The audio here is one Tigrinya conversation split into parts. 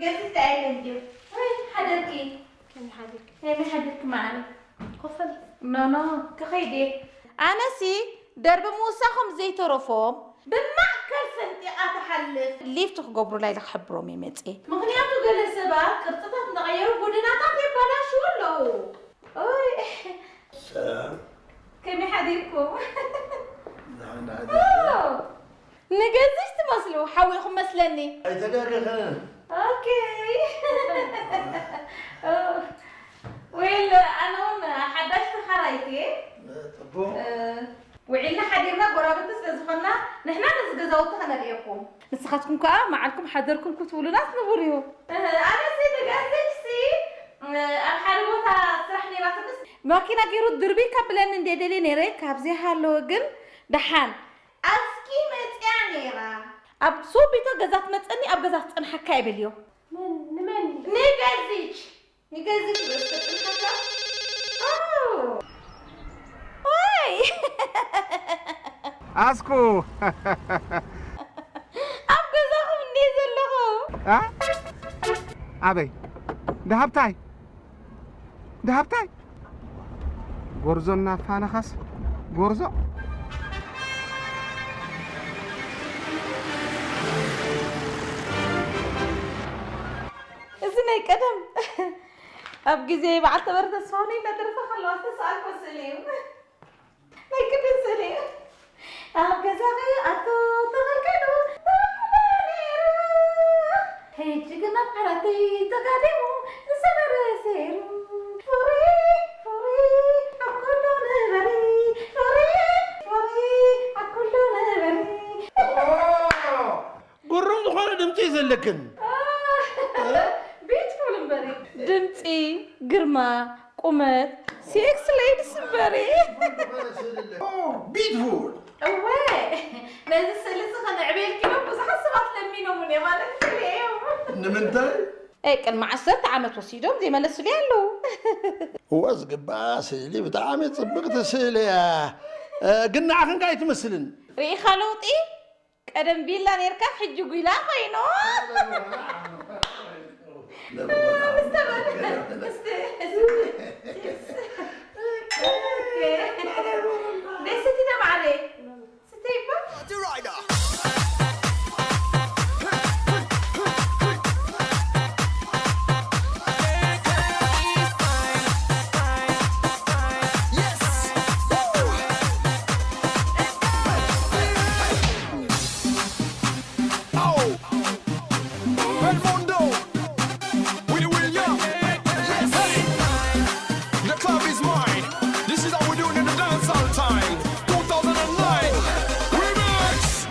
ገዚት ኣይደልዩ። ወይ ሓደርኪ። ከመይ ሓደርኪ? ከመይ ሓደርኪ መዓረይ? ኮፈል። ኖ፣ ኖ፣ ክኸይድ እየ። ኣነሲ ደርቢ ምውሳኹም ዘይተረፎም ብማእከል ሰንጢቓ ትሓልፍ። ሊፍት ክገብሩላ ኢለ ክሕብሮም እየ መጽየ። ምኽንያቱ ገለ ሰባት ቅርጽታት እንዳቐየሩ ጎደናታት የባላሽዉ ኣለዉ። ኦይ። ሰላም። ከመይ ሓዲርኩም? ደሓን ሓዲርኩም? ኦ፣ ንገዚሽ ትመስሉ፣ ሓዊኹም መስለኒ። ኣይተጋገኸን። ኦኬ። ኦ፣ ዌል፣ ኣነ እውን ሓዳሽ ተኻራይቲ እየ። ጽቡቕ። እ፣ ውዒልና ሓዲርና ጎራብቲ ስለ ዝኾንና፣ ንሕና ነዚ ገዛውቲ ከነርእየኩም። ንስኻትኩም ከኣ መዓልኩም ሓደርኩም ክትብሉናስ ንቡር እዩ። እህ፣ ኣነሲ ንገዚሽ ሲ፣ እ፣ ኣብ ሓደ ቦታ ስራሕ ነይራትንስ፣ ማኪና ገይሩ ድርብይ ካብለኒ እንደ ደልየ ነይረ፣ ካብዚ ሃለወ ግን ደሓን። ኣስኪ መጽያ ነይራ። ኣብ ሶቢቶ ገዛ ትመጸኒ፣ ኣብ ገዛ ትጸንሓካ ይበልዮ። መን? ንመን? ንገዚች። ንገዚች በስተጥንሓካ። ኣው። ኦይ! ኣስኩ! ኣብ ገዛኹም እንዴ ዘለኹ? ኣ? ኣበይ? ደሃብታይ? ደሃብታይ? ጎርዞ እናፋነኻስ ጎርዞ። እዚ ናይ ቀደም ኣብ ግዜ በዓል ተበረ ተስፋሁን መድረፈ ከለዋ ዝተሰኣልኮ ስእሊ እዩ። ናይ ቅድም ስእሊ እዩ። ኣብ ገዛኺ ኣቶ ተኸልከሉ ተባሂሉ ነይሩ። ሕጂ ግን ኣብ ዓራተይ ተጋዲሙ ዝሰበረ ሰይሩ። ፍሪ፣ ፍሪ፣ ኣብ ኩሉ ንበሪ። ፍሪ፣ ፍሪ፣ ኣብ ኩሉ ንበሪ። ግሩም ዝኾነ ድምፂ እዩ ዘለክን። ቢትፉል እምበሪ። ድምፂ፣ ግርማ፣ ቁመት፣ ሲ ኤክስ ሌድስ እምበሪ። ቢትፉል። እወ፣ ነዚ ስእሊ እዚ ከነዕብየልኪ ኢሎም ብዙሓት ሰባት ለሚኖምኒ ማለት እዩ። ንምንታይ? ኤ፣ ቅድሚ ዓሰርተ ዓመት ወሲዶም ዘይመለሱልይ ኣለዉ። እወ፣ ዝግባኣ ስእሊ ብጣዕሚ ጽብቕቲ ስእሊ እያ። እ፣ ግን ንዓኽን ከ ኣይትመስልን። ርኢኻ ለውጢ? ቀደም ቪላ ኔርካ፣ ሕጂ ጒላ ኮይኑ። ምስተበል-፣ እስቲ፣ እስቲ፣ እስቲ። ኦኬ። ደስ እቲ ደማዕረ። ስተይባ። Belmondo with William. Yes. The club is mine. This is how we do it in the dancehall time. two thousand nine remix.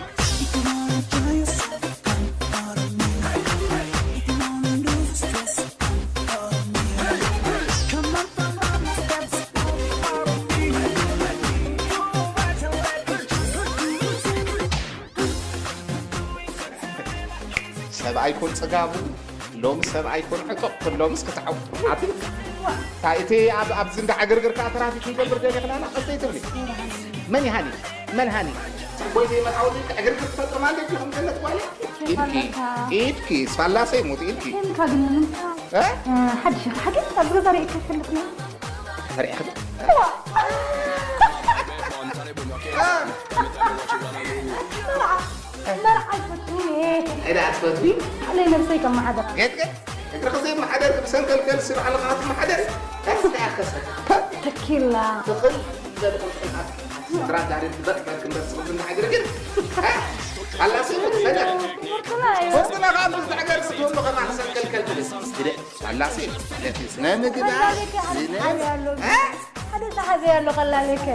ሰብኣይ ኮን ጽጋቡ፣ ሎሚ ሰብኣይ ኮን ዕጡቕ፣ ሎምስ ክትዓው። ኣቲ፣ እንታይ እቲ ኣብ፣ ኣብዚ እንዳ ዕግርግር ከኣ ትራፊክ ይገብር ደሊኽና፣ ቀስ ዘይትብሊ። መን ይሃኒ? መን ሃኒ? ጽቡይ ዘይመታወቲ ዕግርግር ትፈጥር ማለት እዩ፣ ከም ገነት ጓል። ኢድኪ፣ ኢድኪ፣ ሳላሰ ይሙት ኢድኪ። ኬንካ ግን ንምንታይ? እ? ሓድሽ ኢኻ፣ ሓድሽ ኣብዚ ገዛ ርኢካ ኣይፈልጥን። ተፈሪሕኺ ዶ? እዋ! መርዓ! መርዓ ኣይፈቱን እየ። እንታይ ደኣ ትፈትዊ? ባዕለይ ነብሰይ ከመሓድራ። ገጥ ገጥ። እግርኺ ዘይመሓደርኪ ብሰንከልከል ሲ ባዕልኺ ክትመሓደሪ። እንታይ ኣከሰ? ተኪላ። ትኽል ዘልኩም ስድራ ዳሪ ትበጥበጥ ክንደስ ጽቡቅ እንዳ ዕግርግር። ኣላሲ ሰደር። ትምህርትና እዩ። ወስና ካብ ዝዕገር ትህሉ ከማን ሰንከልከል ትብል። ግደ ኣላሲ ነቲ ስነ ምግባር ከላሌከ ሓደ ዝነ-፣ ሓደ ያለው እ? ሓደ ጸሓፊ ያለው ከላሌከ።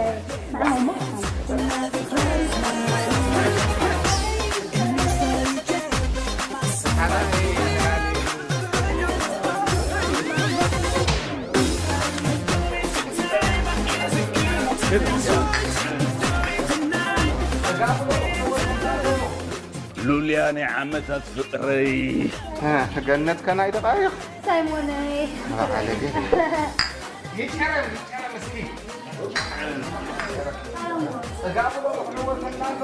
ሉልያ ናይ ዓመታት ፍቕረይ። እ፣ ገነት ከናይ ደቓይቕ። ሳይሞነይ። በዓል ግን። ይጨረም፣ ይጨረም እስኪ። ጽጋብ ዶ ክዕወተላ ኣሎ?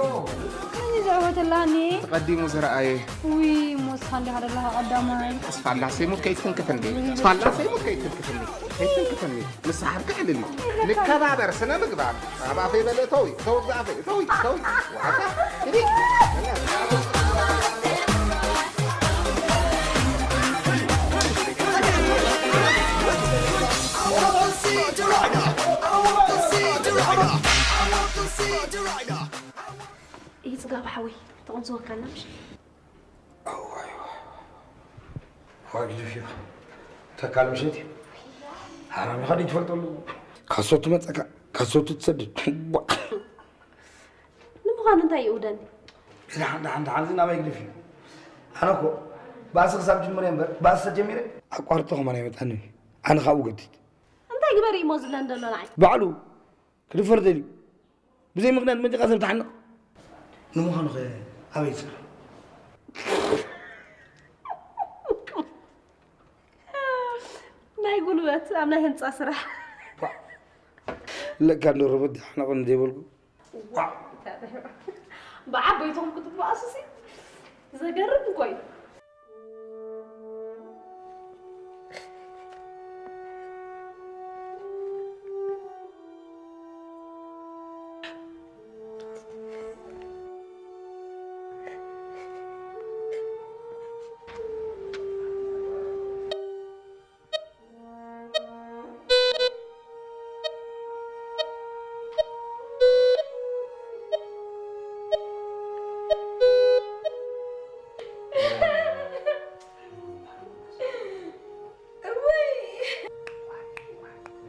እዚ ዝዕወተላኒ ተቐዲሙ ዝረኣየ ውይ ሞስኻ እንዲኻ ደለኻ ቀዳማይ ተስፋ ኣላሰይ ሙት ከይትትንክፍኒ፣ ተስፋ ኣላሰይ ሙት ከይትትንክፍኒ፣ ከይትትንክፍኒ። ንስሓብ ክዕልል እዩ። ንከባበር ስነ ምግባር። ኣብ ኣፈይ በለ እተዊ፣ እተዊ፣ እተዊ፣ እተዊ። ዋታ፣ እዲ። ይህ ጽጋብ ሓወይ ተቐንዝወካና ምሽ ዋይ ግድፍ እዩ። ተካል ምሸት እዩ። ሓራም ኢኻ ድዩ ትፈልጠሉ? ካሶ ትመፀካ፣ ካሶ ትሰድድ። ቧዕ። ንምዃኑ እንታይ ይእውደኒ? ደሓን ደሓን ደሓን እዚ ናባይ ግድፍ እዩ። ኣነ እኮ ባእሲ ክሳብ ጅምረ እምበር ባእሲ ተጀሚረ ኣቋርጦ ከማን ኣይመጣንን እዩ። ኣነ ካብኡ ገድድ። እንታይ ግበር እሞ ዝለን ዘሎ ንዓይ? ባዕሉ ክድፈር ደልዩ ብዘይ ምኽንያት መፂኻ ሰብ ትሓንቕ። ንምዃኑ ኸ ኣበይ ትሰርሕ? ናይ ጉልበት ኣብ ናይ ህንፃ ስራሕ ለካ እንዶ ሮቦት ሓነቕ እንደ ይበልኩ ብዓበይትኹም ክትበኣሱሲ ዘገርም እኮ እዩ።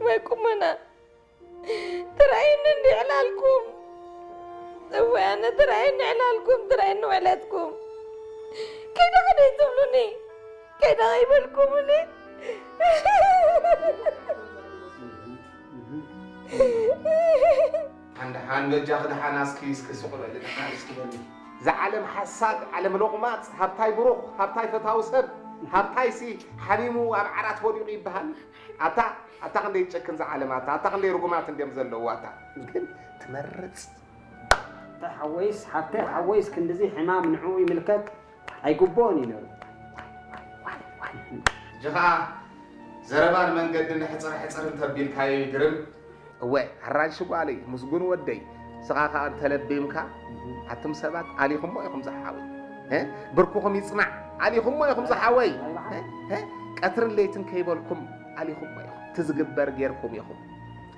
ወይ ቁመና ትረኣይኒ እንዲ ዕላልኩም እወ ኣነ ትረኣየኒ ዕላልኩም ትረኣየኒ ውዕለትኩም ከይደ ከደይ ትብሉኒ ከይደ ከይበልኩምኒ ሓንደሓን በጃኺ ደሓን ኣስኪ እስኪ ስቕ በሊ ደሓን እስኪ በሊ። እዛ ዓለም ሓሳድ ዓለም ሎቕማጽ ሃብታይ ብሩኽ ሃብታይ ፈታዊ ሰብ ሃብታይሲ ሓሚሙ ኣብ ዓራት ወዲቑ ይበሃል። ኣታ ኣታ ክንደይ ትጨክን እዛ ዓለም ኣታ ኣታ ክንደይ ርጉማት እንድዮም ዘለዉ ኣታ ግን ትመርጽ። ሓወይስ ሓብተይ ሓወይስ ክንድዚ ሕማም ንዕኡ ይምልከት ኣይግብኦን እዩ ነሩ። ሕጂ ኸኣ ዘረባ ንመንገዲ ንሕጽር ሕጽር እንተቢልካዮ ይግርም። እወ ኣራንሺ ጓለይ ምስጉን ወደይ ንስኻ ከኣ እንተለቢምካ ኣቱም ሰባት ኣሊኹሞ ኢኹም ዝሓወይ እ ብርክኹም ይጽናዕ ኣሊኹሞ ኢኹም ዝሓወይ እ እ ቀትርን ለይትን ከይበልኩም ኣሊኹሞ ኢኹም እቲ ዝግበር ጌርኩም ኢኹም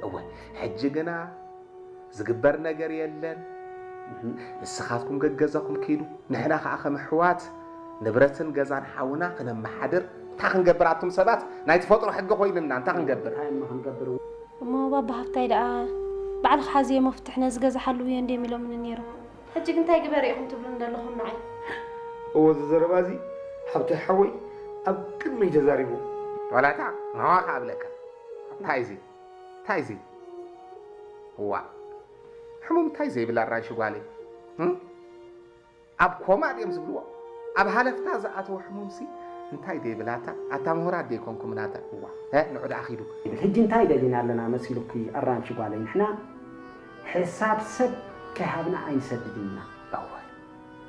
እወ ሕጂ ግና ዝግበር ነገር የለን። ንስኻትኩም ገገዛኹም ኪዱ፣ ንሕና ኸዓ ከም ኣሕዋት ንብረትን ገዛን ሓውና ክነመሓድር እንታይ ክንገብር ኣቱም ሰባት ናይ ተፈጥሮ ሕጊ ኮይንና እንታይ ክንገብር። እንታይ እሞ ክንገብር። እሞ ባባ ሃፍታይ ደኣ ባዕልኻ ሓዝዮ መፍትሕ ነዚ ገዛ ሓልውዮ እንድዮም ኢሎምኒ ነይሮም። ሕጂ ግን እንታይ ግበሪ ኢኹም ትብሉኒ ዘለኹም ንዓይ? እወ እዚ ዘረባ እዚ ሃብታይ ሓወይ ኣብ ቅድመይ ተዛሪቡ። ዋላ እታ ንዓኻ እብለካ እንታይ እዚ እንታይ እዚ እዋእ ሕሙም እንታይ ዘይብላ ኣራንሺ ጓለይ እም ኣብ ኮማ ድዮም ዝብልዎ ኣብ ሃለፍታ ዝኣተወ ሕሙምሲ እንታይ ደይብላ እታ ኣታ ምሁራት ደይኮንኩም ናታ እዋ እ ንዑ ደኣ ኺዱ ይብል ሕጂ እንታይ ደሊና ኣለና መሲሉኪ ኣራንሺ ጓለይ ንሕና ሕሳብ ሰብ ከይሃብና ኣይንሰድድን ኢና እወ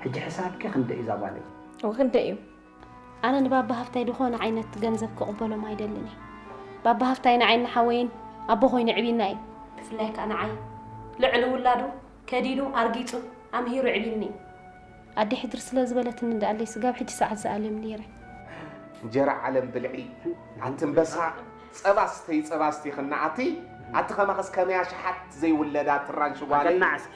ሕጂ ሕሳብኪ ክንደይ እዛ ጓለይ እወ ክንደይ እዩ ኣነ ንባባ ሃፍታይ ዝኾነ ዓይነት ገንዘብ ክቕበሎም ኣይደልን እየ። ባባ ሃፍታይ ንዓይን ንሓወይን ኣቦ ኮይኑ ኣዕብዩና እዩ። ብፍላይ ከኣ ንዓይ ልዕሊ ውላዱ ከዲኑ ኣርጊጹ ኣምሂሩ ኣዕብዩኒ እዩ። ኣደይ ሕድር ስለ ዝበለትኒ ደኣለይ ስጋብ ሕጂ ሰዓት ዝኣልዮም ነይረ። እንጀራ ዓለም ብልዒ ኣንበሳ ጸባ ስተይ ጸባ ስቲኺ እናኣቲ ኣቲ ኸማኸስ ከመይ ኣሽሓት ዘይውለዳ ትራንሽ ጓለይ ኣገናዕ እስኪ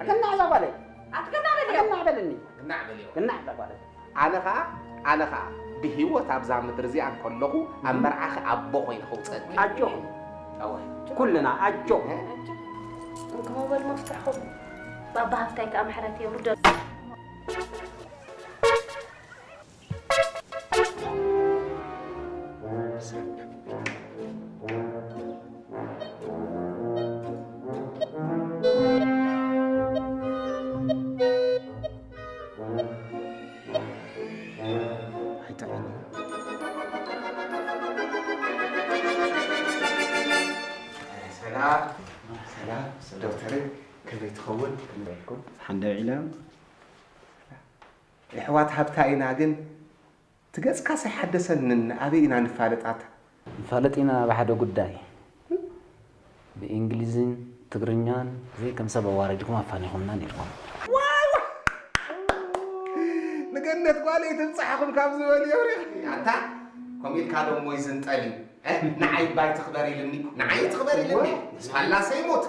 ኣገናዕ እዛ ጓለይ ኣትገናዕ በልዮ ኣገናዕ በልኒ ኣገናዕ በልዮ ኣገናዕ እዛ ጓለይ ኣነ ኸኣ ኣነ ኸኣ ብሂወት ኣብዛ ምድሪ እዚኣ እንከለኹ ኣብ መርዓኺ ኣቦ ኮይነ ከውፀእኪ ኣጆኹም ኩልና ኣጆኹም እንክመበል መፍትሕኹም ባባ ሃፍታይ ከኣ ምሕረት የውርደሉ ሰላም ሰላም ዶክተር እውን ክንበልኩም ሓንደ ዒላ። የሕዋት ሃብታ ኢና ግን ትገጽካስ ኣይሓደሰንን። ኣበይ ኢና ንፋለጣታ? ንፋለጥ ኢና ብሓደ ጉዳይ። ብእንግሊዝን ትግርኛን ዘይከም ሰብ ኣዋረድኩም ኣፋኒኹምና ነይርኩም። ንገነት ጓለይ ትብጻሕኹም ካብ ዝበል የብሪኽ ኣንታ። ኮሚልካ ዶ እሞ ይዝንጠል እዩ። ንዓይ ባይ ትኽበር ኢልኒ። ንዓይ ትኽበር ኢልኒ። ስፋላሰ ይሞት።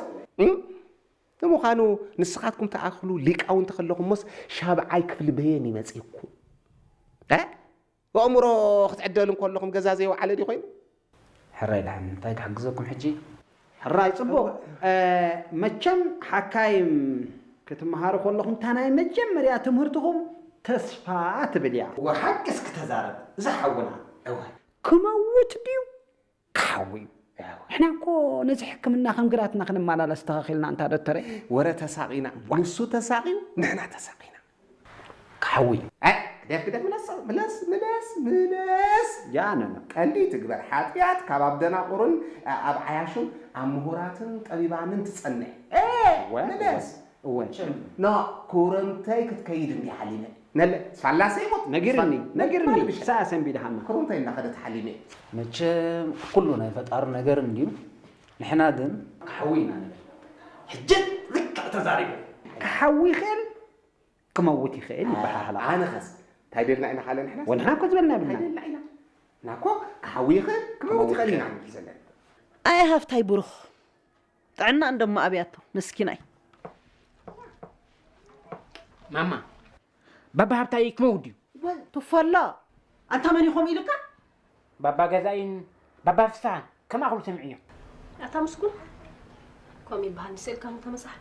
ንምዃኑ ንስኻትኩም ትኣኽሉ ሊቃውንቲ ከለኹሞስ ሻብዓይ ክፍሊ በየን ይመጺእኩም? ኣእምሮ ክትዕደሉ እንከለኹም ገዛ ዘይወዓለ ድዩ ኮይኑ? ሕራይ ደሓን እንታይ ክሕግዘኩም ሕጂ? ሕራይ ጽቡቕ። መቸም ሓካይም ክትመሃሩ ከለኹም እታ ናይ መጀመርያ ትምህርትኹም ተስፋ ትብል እያ። ወሓቂ እስኪ ተዛረብ እዛ ሓውና። እወ። ክመውት ድዩ ክሓዊ እዩ። ንሕና እኮ ነዚ ሕክምና ከም ግራትና ክንመላለስ ተኸኺልና እንታ ዶክተረ። ወረ ተሳቒና። ንሱ ተሳቒዩ ንሕና ተሳቒና። ክሓዊ። ኣይ፣ ግደፍ፣ ግደፍ፣ ምለስ፣ ምለስ፣ ምለስ፣ ምለስ። ያ፣ ነ፣ ነ። ቀንዲ ትግበር ሓጢኣት ካብ ኣብ ደናቁርን፣ ኣ-፣ ኣብ ዓያሹን ኣብ ምሁራትን ጠቢባንን ትጸንሕ። ኤ፣ እወ፣ ምለስ። እወ፣ እወ። ኖ፣ ኩረምተይ ክትከይድ እንዲ ሓሊመ። ነለ፣ ስፋላሰ ይሞት። ነጊርኒ፣ ስፋ-፣ ነጊርኒ። ነጊርኒ። ሰኣ ሰንቢድሃና። ኩረምተይ እናኸደት ሓሊመ። መቸም ኩሉ ናይ ፈጣሪ ነገር እንድዩ። ንሕና ግን ክሓዊ ኢና ንብል። ሕጂ ልክዕ ተዛሪቡ። ክሓዊ ይኽእል፣ ክመውት ይኽእል ይበሃል። ኣነ ኸስ እንታይ ደልና ኢና ካለ ንሕና? ወንሕና እኮ ዝበልና የብልና። እንታይ ደልና ኢና? ንሕና እኮ ክሓዊ ይኽእል፣ ክመውት ይኽእል ኢና ንብል ዘለና። ኣየ ሃፍታይ ብሩኽ፣ ጥዕና እንደማ ኣብያቶ፣ መስኪናይ። ማማ፣ ባባ ሃብታይ ክመውት ድዩ? ወ-፣ ትፈላ። ኣንታ መን ኢኹም ኢልካ? ባባ ገዛኢን ባባ ፍስሃን ከም ኣኽሉ ሰሚዕዮ። ኣታ ምስጉን፣ ከምኡ ይበሃል ንስእልካ ተመሳሕ።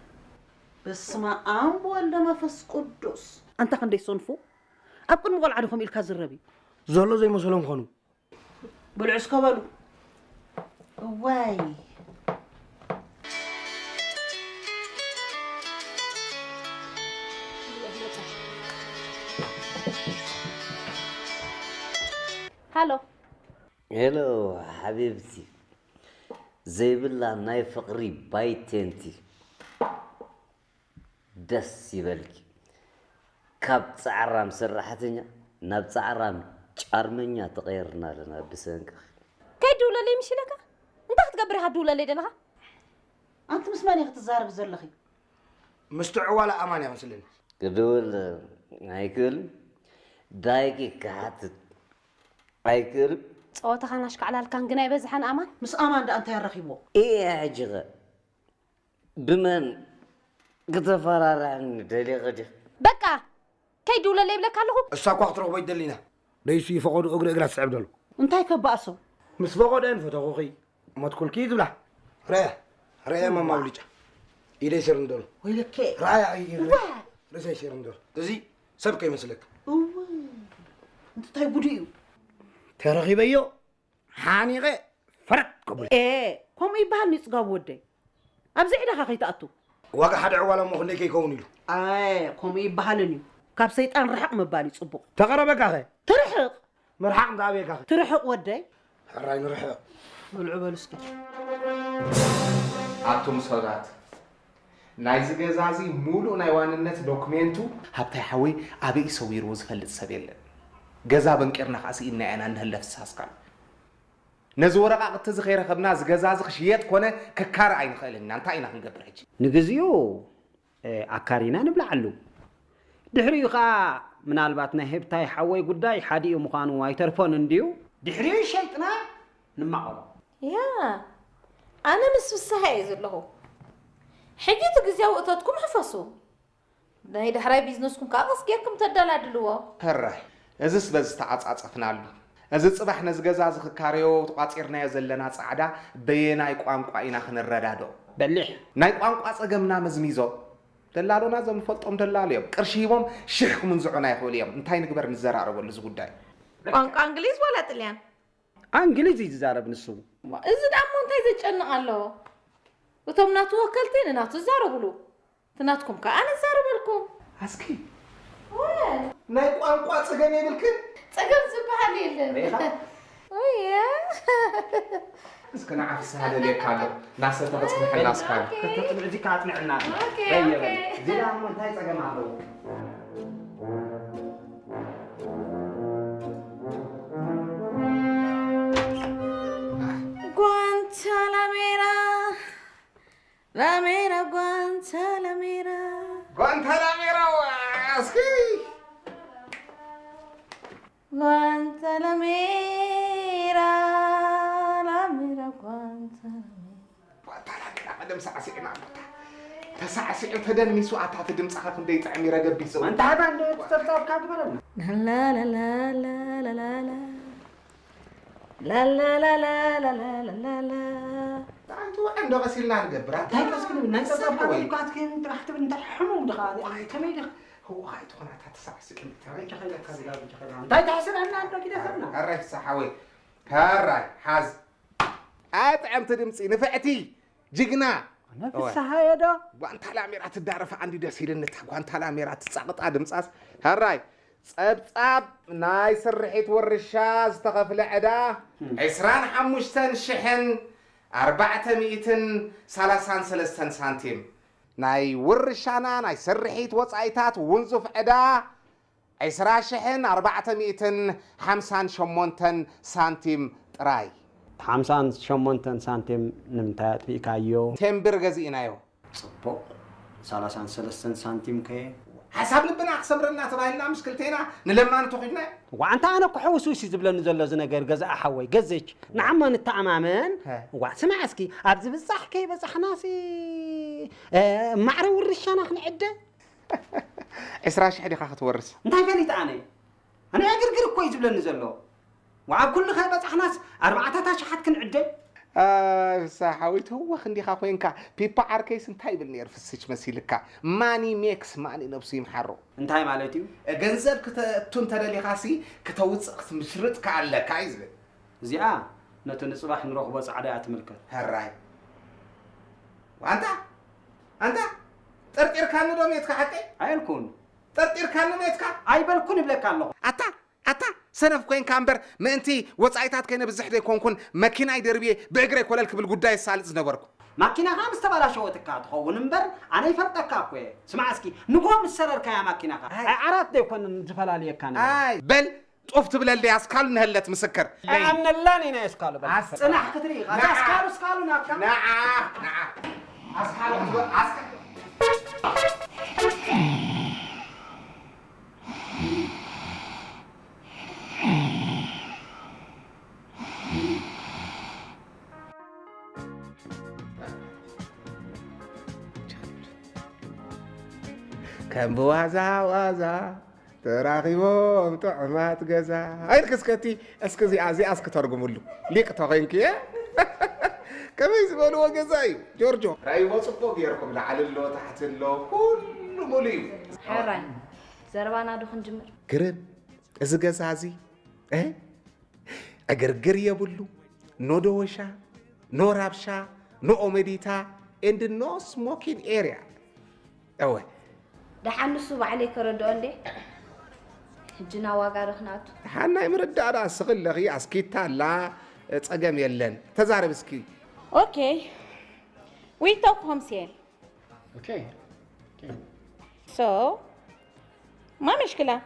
በስመ ኣብ ወወልድ ወመንፈስ ቅዱስ። ኣንታ ክንደይ ሰንፉ። ኣብ ቅድሚ ቆልዓ ዶ ከምኡ ኢልካ ዝረብ እዩ? ዘሎ ዘይመሰሎም ኾኑ። ብልዑ እስከ በሉ። እዋይ። ሃሎ። ሄሎ ሓቢብቲ፣ ዘይብላ ናይ ፍቕሪ ባይቴንቲ። ደስ ይበልኪ። ካብ ጻዕራም ሰራሕተኛ ናብ ጻዕራም ጫርመኛ ተቐይርና ኣለና ብሰንክኺ። ከይድውለለይ ምሽ ኢለካ? እንታይ ክትገብር ኢኻ ትድውለለይ ዘለኻ? ኣንቲ ምስ መን ኢኺ ትዛረቢ ዘለኺ? ምስቲ ዕዋላ ኣማን እያ መስለኒ። ክድውል ኣይክእልን። ዳይቂ ክሓትት ኣይክእልን። ጸወታኻን ኣሽካዕላልካን ግን ኣይበዝሐን ኣማን? ምስ ኣማን ደኣ እንታይ ኣራኺብዎ? እየ ሕጂ ኸ ብመን ክተፈራርሕኒ ደሊኺ ዲኺ? በቃ! ከይድውለለይ ይብለካ ኣለኹ። እሳ እኳ ክትረኽቦ ኣይትደሊና። ደይሱ ይፈቐዱ እግሪ እግራ ትስዕብ ደሎ። እንታይ ከባእሶ? ምስ ፈቐዶ እየን ፈተኹኺ፣ ሞትኩልኪ ዝብላ። ረያ፣ ረያ ማማ ብልጫ። ኢደይ ስር እንደሎ። ወይለከ። ረያ፣ ኣይ፣ ዋ! ርእሰይ ስር እንደሎ። እዚ ሰብ ከይመስለካ። እወ። እንታይ ጉዱ እዩ? ተረኺበዮ። ሓኒቐ ፈረቅ ከብሎ። ኤ፣ ከምኡ ይበሃል ንዩ ጽጋቡ ወደይ። ኣብዚ ዕዳኻ ከይትኣቱ። ዋጋ ሓደ ዕዋላ እሞ ክንደይ ከይከውን ኢሉ? ኣይ፣ ከምኡ ይበሃልን እዩ። ካብ ሰይጣን ርሕቕ ምባል እዩ ጽቡቕ። ተቐረበካ ኸ? ትርሕቕ። ምርሓቕ እንተ ኣበየካ ኸ? ትርሕቕ ወደይ። ሕራይ ንርሕቕ። ብልዑ በሉ እስኪ። ኣቱም ሰባት፣ ናይዚ ገዛ እዚ ሙሉእ ናይ ዋንነት ዶክሜንቱ ሃብታይ ሓወይ ኣበይ ሰዊርዎ ዝፈልጥ ሰብ የለን። ገዛ በንቂርና ከኣ ስኢንና ኢና እንህለፍ ሳስካል። ነዚ ወረቓቕቲ እዚ ከይረኸብና እዚ ገዛ እዚ ክሽየጥ ኮነ ክካረ ኣይንኽእልን ኢና። እንታይ ኢና ክንገብር ሕጂ? ንግዚኡ፣ እ፣ ኣካሪና ንብልዓሉ። ድሕሪኡ ኸኣ ምናልባት ናይ ህብታይ ሓወይ ጉዳይ ሓዲኡ ምዃኑ ኣይተርፎን እንድዩ። ድሕሪኡ ሸይጥና ንማቐሎ። ያ፣ ኣነ ምስ ፍስሃ እየ ዘለኹ። ሕጂ እቲ ግዝያዊ እቶትኩም ሕፈሱ። ናይ ዳሕራይ ቢዝነስኩም ከኣ ቀስ ጌርኩም ተደላድልዎ። ሕራይ፣ እዝስ በዚ ተዓጻጸፍናሉ። እዚ ጽባሕ ነዚ ገዛ እዚ ክካረዮ ተቋጺርናዮ ዘለና ጻዕዳ በየናይ ቋንቋ ኢና ክንረዳድኦ? በሊሕ። ናይ ቋንቋ ጸገምና መዝሚዞ። ደላሎና እዞም ንፈልጦም ደላሎ እዮም። ቅርሺ ሂቦም ሽሕ ክምንዝዑና ይኽእሉ እዮም። እንታይ ንግበር ንዘራረበሉ እዚ ጉዳይ። ቋንቋ እንግሊዝ ዋላ ጥልያን? ኣንግሊዝ እዩ ዝዛረብ ንሱ። እዚ ደኣ እሞ እንታይ ዘጨንቕ ኣለዎ? እቶም ናቱ ወከልቲ ንናቱ ይዛረብሉ። እቲ ናትኩም ከኣ ኣነ እዛረበልኩም። ኣስኪ። ወ- ናይ ቋንቋ ጸገም የብልክን? ጸገም ዝበሃል የለን። ርኢኻ? ውየ። እስከ ንዓ ፍስሃ ደልየካ ኣሎ። ናሰተ ክጽንሐና እስካ። ከተጽንዕ እዚ ከኣ ኣጽንዕና። ኦኬ፣ በየ ኦኬ። በየ። እዚ ደኣ እሞ እንታይ ጸገም ኣለዎ? Guantanamera, Lamera, Guantanamera. ጓንታናሜራ፣ ዋ፣ እስኪ። Guantanamera, Lamera, Guantanamera. ጓንታናሜራ ቀደም ሳዕሲዕና ቦታ። ተሳዕሲዑ ተደኒሱ ኣታ እቲ ድምፅኻ ክንደይ ጥዕም ይረገብ ይዘው። ኣንታ ሃባ እንዶ እቲ ጸብጻብካ ግበረልና። ላላላላላላላ። ላላላላላላላ። ኣንቲ ውዕል ዶ ቀሲልና ንገብር? ኣታ እንታይ ቀስ ክንብል? ናይ ጸብጻብካ ሓሳብ ወይ? ምልካትክን ጥራሕ ትብል እንታይ ሕሙም ድኻ? ከመይ ድኻ? ህውኻ ኣይትኾን ኣታ ተሳዕሲዑ። እንታይ ተኸይለካ ዝጋብ ተኸይለካ? እንታይ ተሕስበና እንዶ ኪደ ሰብና? ኣራይ ፍሳሓ ወይ። ኣራይ ሓዝ። ኣጥዕምቲ ድምፂ ንፍዕቲ ጅግና። ኣነ እወ። ፍስሃየ ዶ? ጓንታላሜራ ትዳረፍ ኣንዲ ደስ ኢልኒ፣ እታ ጓንታላሜራ ትጻቕጣ ድምጻስ። ሕራይ፣ ጸብጻብ ናይ ስርሒት ውርሻ ዝተኸፍለ ዕዳ እም። ዕስራን ሓሙሽተን ሽሕን ኣርባዕተ ሚእትን ሰላሳን ሰለስተን ሳንቲም። ናይ ውርሻና ናይ ስርሒት ወጻኢታት ውንዙፍ ዕዳ ዕስራ ሽሕን ኣርባዕተ ሚእትን ሓምሳን ሸሞንተን ሳንቲም ጥራይ። ሓምሳን ሸሞንተን ሳንቲም ንምንታይ ኣጥፊእካዮ? ቴምብር ገዚእናዮ። ጽቡቕ። ሰላሳን ሰለስተን ሳንቲም ከ? ሓሳብ ልብና ክሰምረልና ተባሂልና ምስ ክልቴና ንለማኒ ተኺድናዮ። ዋእ፣ ኣንታ ኣነ እኮ ሕውስውስ እዩ ዝብለኒ ዘሎ እዚ ነገር፣ ገዛኢ ሓወይ፣ ገዘች። ንዓሞ ንተኣማመን። ሀ። ዋእ፣ ስማዕ እስኪ፣ ኣብዚ ብጻሕ ከይበጻሕናሲ፣ እ፣ ማዕረ ውርሻና ክንዕደ? ዕስራ ሽሕ ዲኻ ክትወርስ? እንታይ ፈሊጠ ኣነ? ኣነ ዕግርግር እኮ እዩ ዝብለኒ ዘሎ። ወዓብ ኩሉ ከይበጻሕናስ ኣርባዕተታት ሽሓት ክንዕደ? ኣይ፣ ፍስሃ ሓወይ፣ ተወኽ እንዲኻ ኮይንካ። ፒፓ ዓርከይስ እንታይ ይብል ነይሩ ፍስች መሲልካ? ማኒ ሜክስ ማኒ ነብሱ ይምሓሮ። እንታይ ማለት እዩ? ገንዘብ ክተእቱ እንተደሊኻሲ ክተውጽእ ክትምሽርጥ ከኣለካ እዩ ዝብል። እዚኣ ነቲ ንጽባሕ ንረኽቦ ጻዕዳ እያ ትምልከት። ሕራይ። ኣንታ፣ ኣንታ፣ ጠርጢርካኒ ዶ ሜትካ ሓቀይ? ኣየልኩን። ጠርጢርካኒ ሜትካ? ኣይበልኩን ይብለካ ኣለኹ። ኣታ፣ ኣታ፣ ሰነፍ ኮይንካ እምበር፣ ምእንቲ ወጻኢታት ከይነብዝሕ ዘይኮንኩን፣ መኪናይ ደርብየ ብእግረይ ኮለል ክብል ጉዳይ እሳልጥ ዝነበርኩ። ማኪናኻ ምስ ተባላሸወትካ ትኸውን እምበር፣ ኣነ ይፈልጠካ እኮ እየ። ስማዕ እስኪ፣ ንግሆ ምስ ሰረርካያ ማኪናኻ። ኣይ። ኣይ፣ ዓራት ዘይኮነን ዝፈላልየካ ነገር። ኣይ፣ በል፣ ጡፍ ትብለለይ ኣስካሉ ንሀለት ምስክር። ኣይኣምነላን ኢና ኣስካሉ በል። ኣስ-፣ ጽናሕ ክትርኢ፣ ንዓ። ኣስካሉ፣ ኣስካሉ ናትካ። ንዓ፣ ንዓ። ኣስካሉ ክትበ-፣ ኣስካ-፣ ከም ብዋዛ ዋዛ ተራኺቦም ጥዑማት ገዛ። ኣይልክ እስከ እቲ፣ እስኪ እዚኣ፣ እዚኣ እስኪ ተርጉምሉ። ሊቅ ተኾይንኪ፣ እ? ከመይ ዝበልዎ ገዛ እዩ፣ ጆርጆ? ራይዎ ጽቡቕ ጌርኩም፣ ላዕሊ ኣሎ፣ ታሕቲ ኣሎ፣ ኩሉ ሙሉ እዩ። ሕራይ፣ ዘረባና ዶ ክንጅምር? ግርም፣ እዚ ገዛ እዚ፣ እ? ዕግርግር የብሉ፣ ኖ ደወሻ፣ ኖ ራብሻ፣ ኖ ኦመዲታ፣ and no smoking area። እወ። ደሓን ንሱ ባዕለይ ከረድኦ እንዴ? ሕጂ ናብ ዋጋ ዶ ክንኣቱ? ደሓን ናይ ምርዳእ ደኣ ስኺ ኣለኺ፣ ኣስኪታ ኣላ፣ ጸገም የለን። ተዛረብ እስኪ። Okay. We talk wholesale. Okay. Okay. So, ما مشكلة.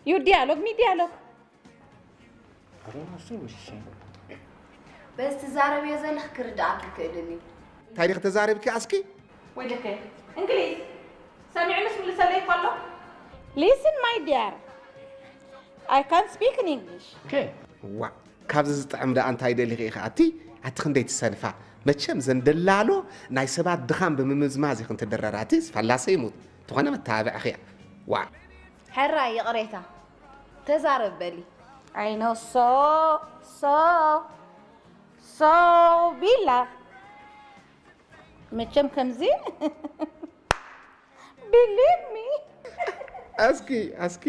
You dialogue, me dialogue. I don't understand what she's saying. በዚ ትዛረብዮ ዘለኺ ክርድኣኪ ይክእልን እዩ። እንታይ ዲኺ ተዛሪብኪ ኣስኪ? ወይለከ፣ እንግሊዝ ሰሚዑ ምስ ምልሰለይ እኮ ኣሎ። Listen, my dear. I can't speak in English. Okay. ዋ፣ ካብዚ ዝጥዕም ደኣ እንታይ ደሊኺ ኢኺ ኣቲ? ኣቲ ክንደይ ትሰንፋ። መቸም ዘን ደላሎ ናይ ሰባት ድኻም ብምምዝማዝ ኢኽን ትድረራ ኣቲ? ዝፈላሰ ይሙት። ተኾነ መተባብዕኺ እያ። ዋ። ሕራይ ይቕሬታ። ተዛረብ በሊ። I know so, so, so ቢላ። መቸም ከምዚ believe me. ኣስኪ፣ ኣስኪ።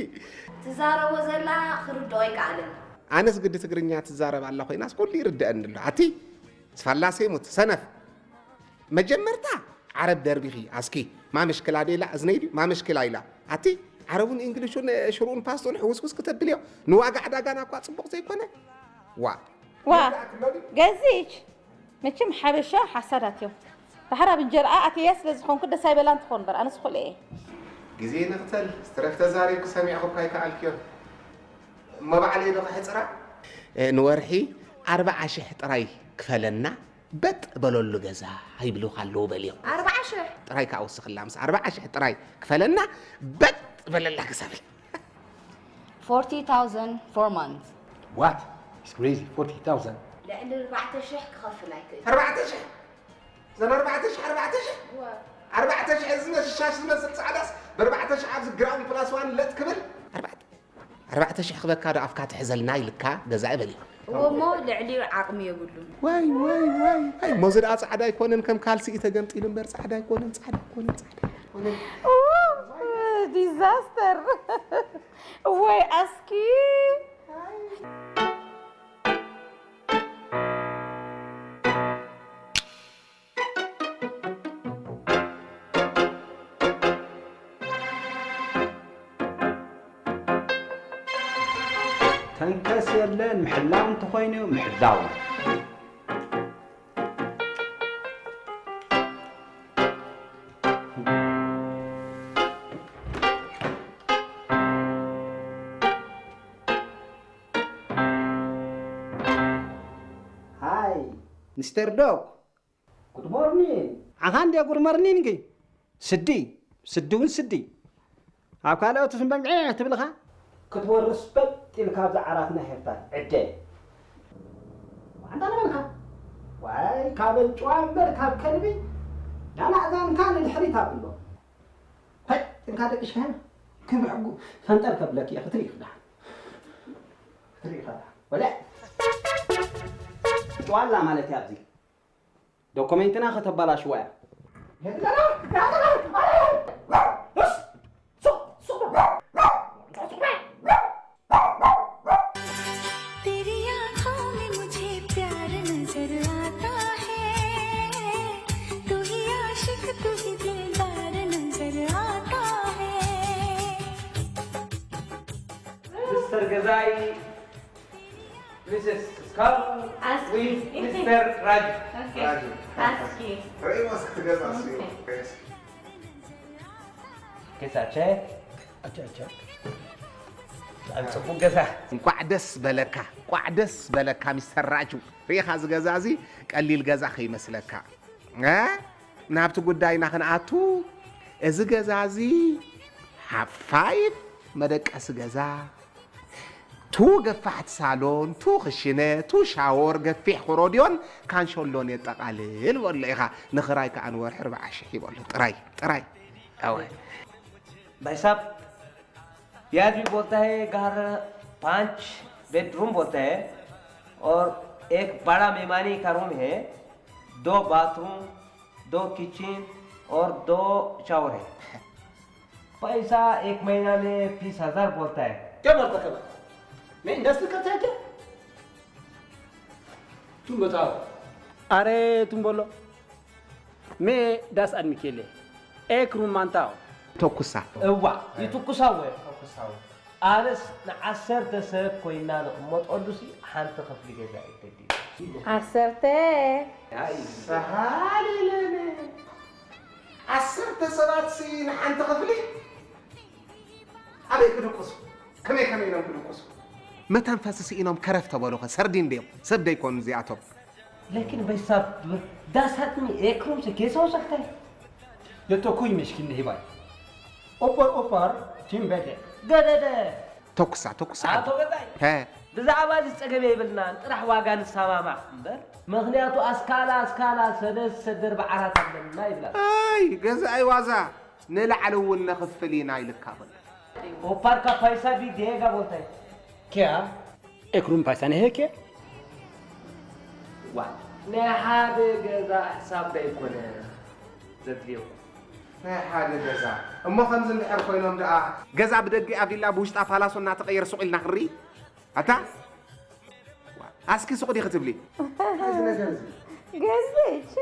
ትዛረቦ ዘላ ክርድኦ ኣይከኣለን። ኣነስ ግዲ ትግርኛ ትዛረብ ኣላ ኮይናስ ኩሉ ይርድአኒ ኣሎ። ኣቲ ዝፋላሰ ይሙት ሰነፍ። መጀመርታ ዓረብ ደርቢኺ ኣስኪ ማ ምሽክላ ዶ ኢላ እዝነይ ድዩ ማ ምሽክላ ኢላ። ኣቲ ዓረቡን እንግሊሹን ሽሩኡን ፓስቶን ሕውስውስ ክተብልዮ ንዋጋ ዕዳጋና እኳ ጽቡቕ ዘይኮነ። ዋ። ዋ ገዚች መቸም ሓበሻ ሓሳዳት እዮም። ድሓር ኣብ እንጀርኣ ኣትያ ስለ ዝኾንኩ ደስ ኣይበላን ትኾን በር ኣነስ ኹል እየ። ግዜ ንኽተል ስትረፍ ተዛሪብኩ ሰሚዕኹ እኳ ኣይከኣልክዮን። እሞ ባዕለይ ዶ ከሕፅራ? ንወርሒ ኣርብዓ ሽሕ ጥራይ ክፈለና በጥ በለሉ ገዛ ይብሉኻ ኣለዉ በልዮም። ኣርብዓ ሽሕ? ጥራይ ከዓ ወስኽላ ምስ ኣርብዓ ሽሕ ጥራይ ክፈለና በጥ በለላ ገዛ በል። Forty thousand for month. What? It's crazy. Forty thousand. ልዕሊ ኣርባዕተ ሽሕ ክኸፍል ኣይክእል። ኣርባዕተ ሽሕ? ዘን ኣርባዕተ ሽሕ ኣርባዕተ ሽሕ? ኣርባዕተ ሽሕ እዚ ነሽሻሽ ዝመስል ፃዕዳስ ብኣርባዕተ ሽሕ ኣብዚ ግራውንድ ፕላስ ዋን ለጥ ክብል ኣርባዕተ ሽሕ ክበካ ዶ ኣፍካ ትሕዘልና ኢልካ ገዛኢ በል እዩ። እዎ እሞ ልዕሊኡ ዓቕሚ የብሉን። ዋይ ዋይ ዋይ ዋይ ሞዚ ደኣ ፃዕዳ ኣይኮነን ከም ካልሲኢ ተገምጢሉ እምበር ፃዕዳ ኣይኮነን ፃዕዳ ኣይኮነን ፃዕዳ ኣይኮነን። ዲዛስተር ወይ ኣስኪ ተንከስ የለን ምሕላው እንተኾይኑ ምሕላው። Hi, Mister Dog. Good morning. ዓኻ እንድያ ጉድ መርኒንግ። ስዲ ስዲ እውን ስዲ። ኣብ ካልኦት ስምበምዕ ትብልኻ። ክትወርስ በጥ ኢልካ ኣብዛ ዓራትና ሄርታ ዕደ። ኣንታ ንመንካ? ዋይ ካብ ኣንጭዋ እምበር ካብ ከልቢ ናናእዛንካ ንድሕሪት ኣብሎ። ሀይ ኢልካ ደቂስካያ ክብሕጉ ፈንጠር ከብለኪ እየ ክትርኢ ክዳን ክትርኢ ከላ ወለ ጨዋላ ማለት እያ ኣብዚ ዶኮሜንትና ከተባላሽዋ እያ तेरी आंखों में मुझे प्यार नजर आता है तू ही आशिक तू ही दिलदार नजर आता है Mister Gazai, Missus Skaru, Aski. With Mister Raj. Okay. Raju. Aski. ርእይዎ እስኪ ትገዛ እስኪ Okay. ርእይ እስኪ Kisache. ኣንጽፉ ገዛ እንኳዕ ደስ በለካ እንኳዕ ደስ በለካ ሚስተር ራጁ ርኢኻ እዚ ገዛ እዚ ቀሊል ገዛ ከይመስለካ እ ናብቲ ጉዳይና ክንኣቱ እዚ ገዛ እዚ ሓፋይፍ መደቀሲ ገዛ ቱ ገፋሕቲ ሳሎን ቱ ክሽነ ቱ ሻወር ገፊሕ ኮሮድዮን ካንሸሎን የጠቓልል በሎ ኢኻ ንኽራይ ከዓ ንወርሒ ኣርብዓ ሽሕ ይበሎ ጥራይ ጥራይ ኣወ भाई साहब यह भी बोलता है घर पांच बेडरूम बोलता है और एक बड़ा मेहमानी का रूम है दो बाथरूम दो किचन और दो शावर है पैसा एक महीना में बीस हजार बोलता है क्या बोलता क्या मैं इंडस्ट्री करता है क्या तुम बताओ अरे तुम बोलो मैं दस आदमी के लिए एक रूम मानता हूँ ተኩሳ እዋ ይትኩሳወ ኣነስ ንዓሰርተ ሰብ ኮይና ንቕመጠሉ ሲ ሓንቲ ክፍሊ ገዛ እዩ ተድልዩ ዓሰርተ ሰሃሊለነ ዓሰርተ ሰባት ሲ ንሓንቲ ክፍሊ ኣበይ ክድቅሱ ከመይ ከመይ ኢሎም ክድቅሱ መተንፈሲ ስኢኖም ከረፍ ተበሉኸ ሰርዲን ድዮም ሰብ ደይኮኑ እዚኣቶም لكن भाई साहब दस आदमी एक रूम से कैसे हो सकता है ये तो कोई मुश्किल नहीं भाई ऊपर ऊपर टीम बैठे ገደደ ተኩሳ ተኩሳ ኣቶ ገዛይ ሀ ብዛዕባ እዚ ጸገም የብልናን ጥራሕ ዋጋ ንሰማማዕ እምበር ምኽንያቱ ኣስካላ ኣስካላ ሰደስ ሰደር ብዓራት ኣለና ይብላ ኣይ ገዛኢ ዋዛ ንላዕሊ እውን ነኽፍል ኢና ኢልካ በሎ ኦፓርካ ፓይሳ ቢ ዴጋ ቦልታይ क्या एक रूम पैसा नहीं है क्या ዋ ናይ ሓደ ገዛ ሕሳብ ዶ ኣይኮነ ዘድልየኩም ናይ ሓደ ገዛ እሞ ከምዚ እንድሕር ኮይኖም ደኣ ገዛ ብደጊኣ ቪላ ብውሽጣ ፓላሶ እናተቐየረ ሱቕ ኢልና ክንርኢ ኣታ ኣስኪ ሱቕ ዲ ክትብሊ እዚ ነገር እዚ ገዝች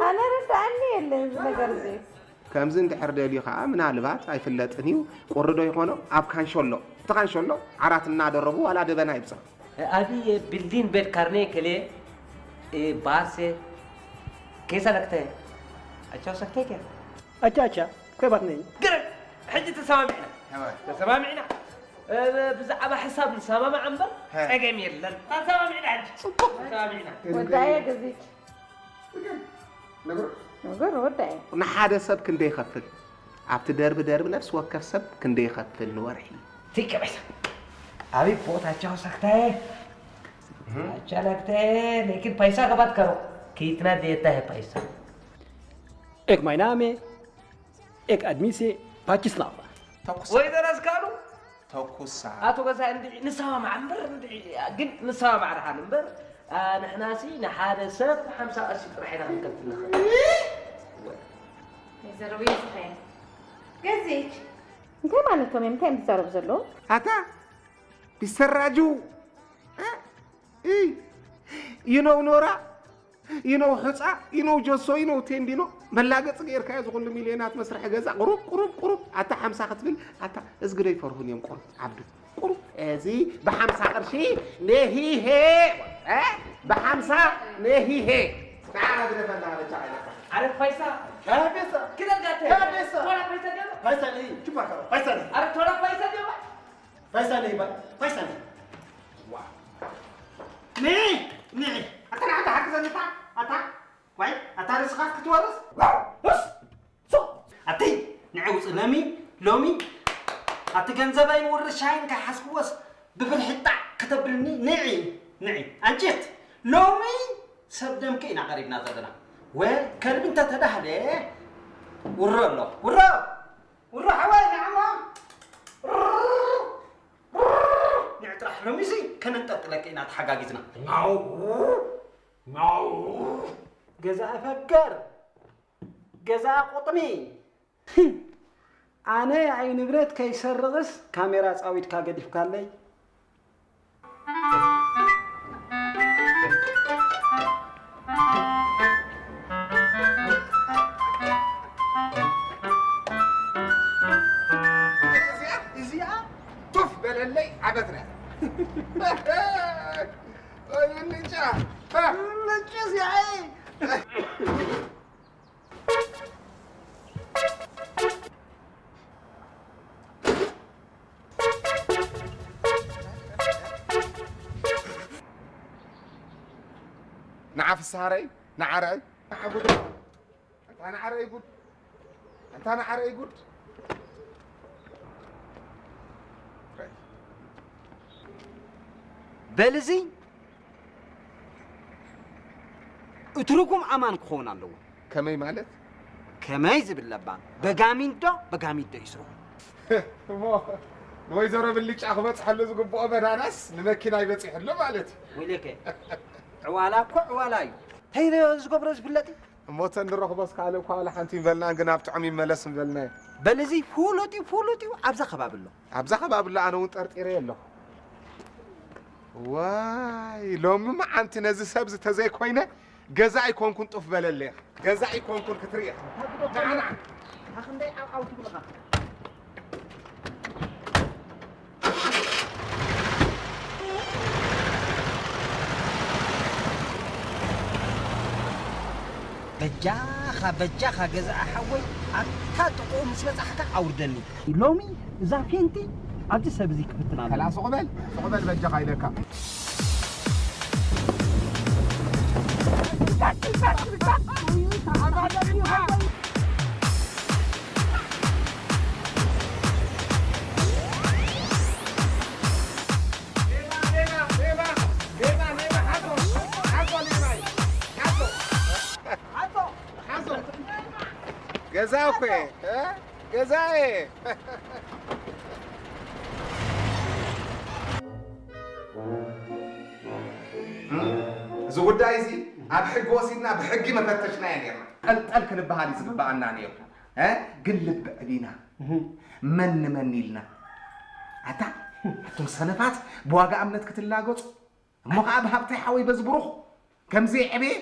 ኣነ ርዳኣኒ የለን እዚ ነገር እዚ ከምዚ እንድሕር ደልዩ ከዓ ምናልባት ኣይፍለጥን እዩ ቁሪ ዶ ይኾኖ ኣብ ካንሾሎ እቲ ካንሾሎ ዓራት እናደረቡ ዋላ ደበና ይብፅሑ ኣቢ ቢልዲን ቤት ካርኔ ከሌ ባሴ ኬሳ ለክተ ኣቻው ሰክተከ ኣቻ ኣቻ ኮይባት ነይ ግርም ሕጂ ተሰማሚዕና ተሰማሚዕና ብዛዕባ ሕሳብ ንሰማማዕ እምበር ጸገም የለን። ተሰማሚዕና ሕጂ ተሰማሚዕና። ወዳየ ገዚች ነገር ወዳየ ንሓደ ሰብ ክንደይ ይኸፍል? ኣብቲ ደርቢ ደርቢ ነፍሲ ወከፍ ሰብ ክንደይ ይኸፍል ንወርሒ? ትከበሰ ኣበይ ቦታቸው ሰክታየ ኣቻላክተ ሌኪን ፓይሳ ገባት ከሮ ከይትና ደየታየ ፓይሳ Ek mijn naam is Ek Admise Pakistan. ወይ ደረስካሉ ተኩሳ ኣቶ ገዛ እንድዒ ንሰማማዕ እምበር እንድዒ ግን ንሰማማዕ ረሓን እምበር ንሕናሲ ንሓደ ሰብ ሓምሳ ቅርሺ ጥራሕ ኢና ክንከፍል ንኽእል ወይዘሮ ቤዝኸ ገዜች እንታይ ማለቶም እዮም እንታይ እዮም ዝዛረቡ ዘለዉ ኣታ ቢሰራጁ ይነው ኖራ ይነው ሕፃ ይነው ጀሶ ይነው ቴንዲኖ መላገፂ ገይርካዮ ዝኩሉ ሚልዮናት መስርሒ ገዛ ቁሩብ ቁሩብ ቁሩብ ኣታ ሓምሳ ክትብል ኣታ እዝግዶ ይፈርሁን እዮም ቁሩብ ዓብዱ ቁሩብ እዚ ብሓምሳ ቅርሺ ነሂሄ ብሓምሳ ነሂሄ ንዓና ግደፈና በጃ ዓይነካ ዓረፍ ፋይሳ ከቤሳ ክደጋተ ከቤሳ ቶላ ፋይሳ ገባ ፋይሳ ነሂ ችባካ ፋይሳ ነሂ ዓረፍ ቶላ ፋይሳ ገባ ፋይሳ ነሂ ባ ፋይሳ ነሂ ዋ ነሂ ነሂ ኣታ ንዓንተ ሓግዘኒ እታ ኣታ ዋይ ኣታ ርስኻስ ክትወርስ ስ ኣቲ ንዕውፅ ለሚ ሎሚ ኣቲ ገንዘበይን ውርሻይን ከይሓዝክዎስ ብፍርሒ ጣዕ ከተብልኒ ንዒ ንዒ ኣንጭት ሎሚ ሰብ ደምኪ ኢና ቀሪብና ዘለና ወ ከልቢ እንተተዳህለ ውሮ ኣሎ ውሮ ውሮ ሓወይ ንዓሞ ንዕ ጥራሕ ሎሚሲ ከነንጠልጥለኪ ኢና ተሓጋጊዝና ናው ናው ገዛ ፈገር ገዛ ቁጥሚ ኣነ ኣይ ንብረት ከይሰርቕስ ካሜራ ፃዊድካ ገዲፍካለይ እዚኣ ቱፍ በለለይ ዓበትና ልጫ ልጭ እዚኣ ንዓ ፍስሃረይ ንዓ ርኣይ ንዓ ጉድ ኣታ ንዓ ርኣይ ጉድ ኣታ ንዓ ርኣይ ጉድ በል እዚ እቲ ርጉም ኣማን ክኸውን ኣለዎ። ከመይ ማለት? ከመይ ዝብል ለባም በጋሚን ዶ በጋሚን ዶ እዩ ስርሑ። እሞ ንወይዘሮ ብልጫ ክበፅሐሉ ዝግብኦ በዳናስ ንመኪናይ በፂሕሉ ማለት እዩ። ወይለከ ዕዋላ እኮ ዕዋላ እዩ። እንታይ ዝገብሮ ዝፍለጥ እዩ። እሞ ተን ንረኽቦስ ካልእ እኳ ዋላ ሓንቲ ይበልናን ግን ኣብ ጥዑም ይመለስ ምበልናዮ። በል እዚ ፍሉጥ እዩ ፍሉጥ እዩ ኣብዛ ከባቢ ኣሎ። ኣብዛ ከባቢ ኣሎ ኣነ እውን ጠርጢረዮ ኣለኹ። ዋይ ሎሚ መዓንቲ ነዚ ሰብ ዝተዘይኮይነ ገዛ ኣይኮንኩን ጡፍ በለለይ ገዛ ኣይኮንኩን ክትርኢ ኢኻ ንዓ ንዓ ንዓ ክንደይ ዓብዓብ ትብልኻ በጃኻ በጃኻ ገዛኢ ሓወይ ኣብታ ጥቕኡ ምስ በጻሕካ ኣውርደኒ ሎሚ እዛ ፌንቲ ኣብዚ ሰብ እዚ ክፍትና ከላ ሱቕ በል ሱቕ በል በጃኻ ኢለካ ገዛ እኮ ገዛኤ እዚ ጉዳይ እዚ ኣብ ሕጊ ወሲድና ብሕጊ መፈተሽናዮ ነርና። ጠልጠል ክንበሃል እዩ ዝግበኣና ነይሩ። እ? ግን ልቢ ዕቢና መን ንመን ኢልና ኣታ ኣቱም ሰነፋት ብዋጋ እምነት ክትላገጹ እሞ ከዓ ብሃብታይ ሓወይ በዚ ብሩኽ ከምዘይዕበየ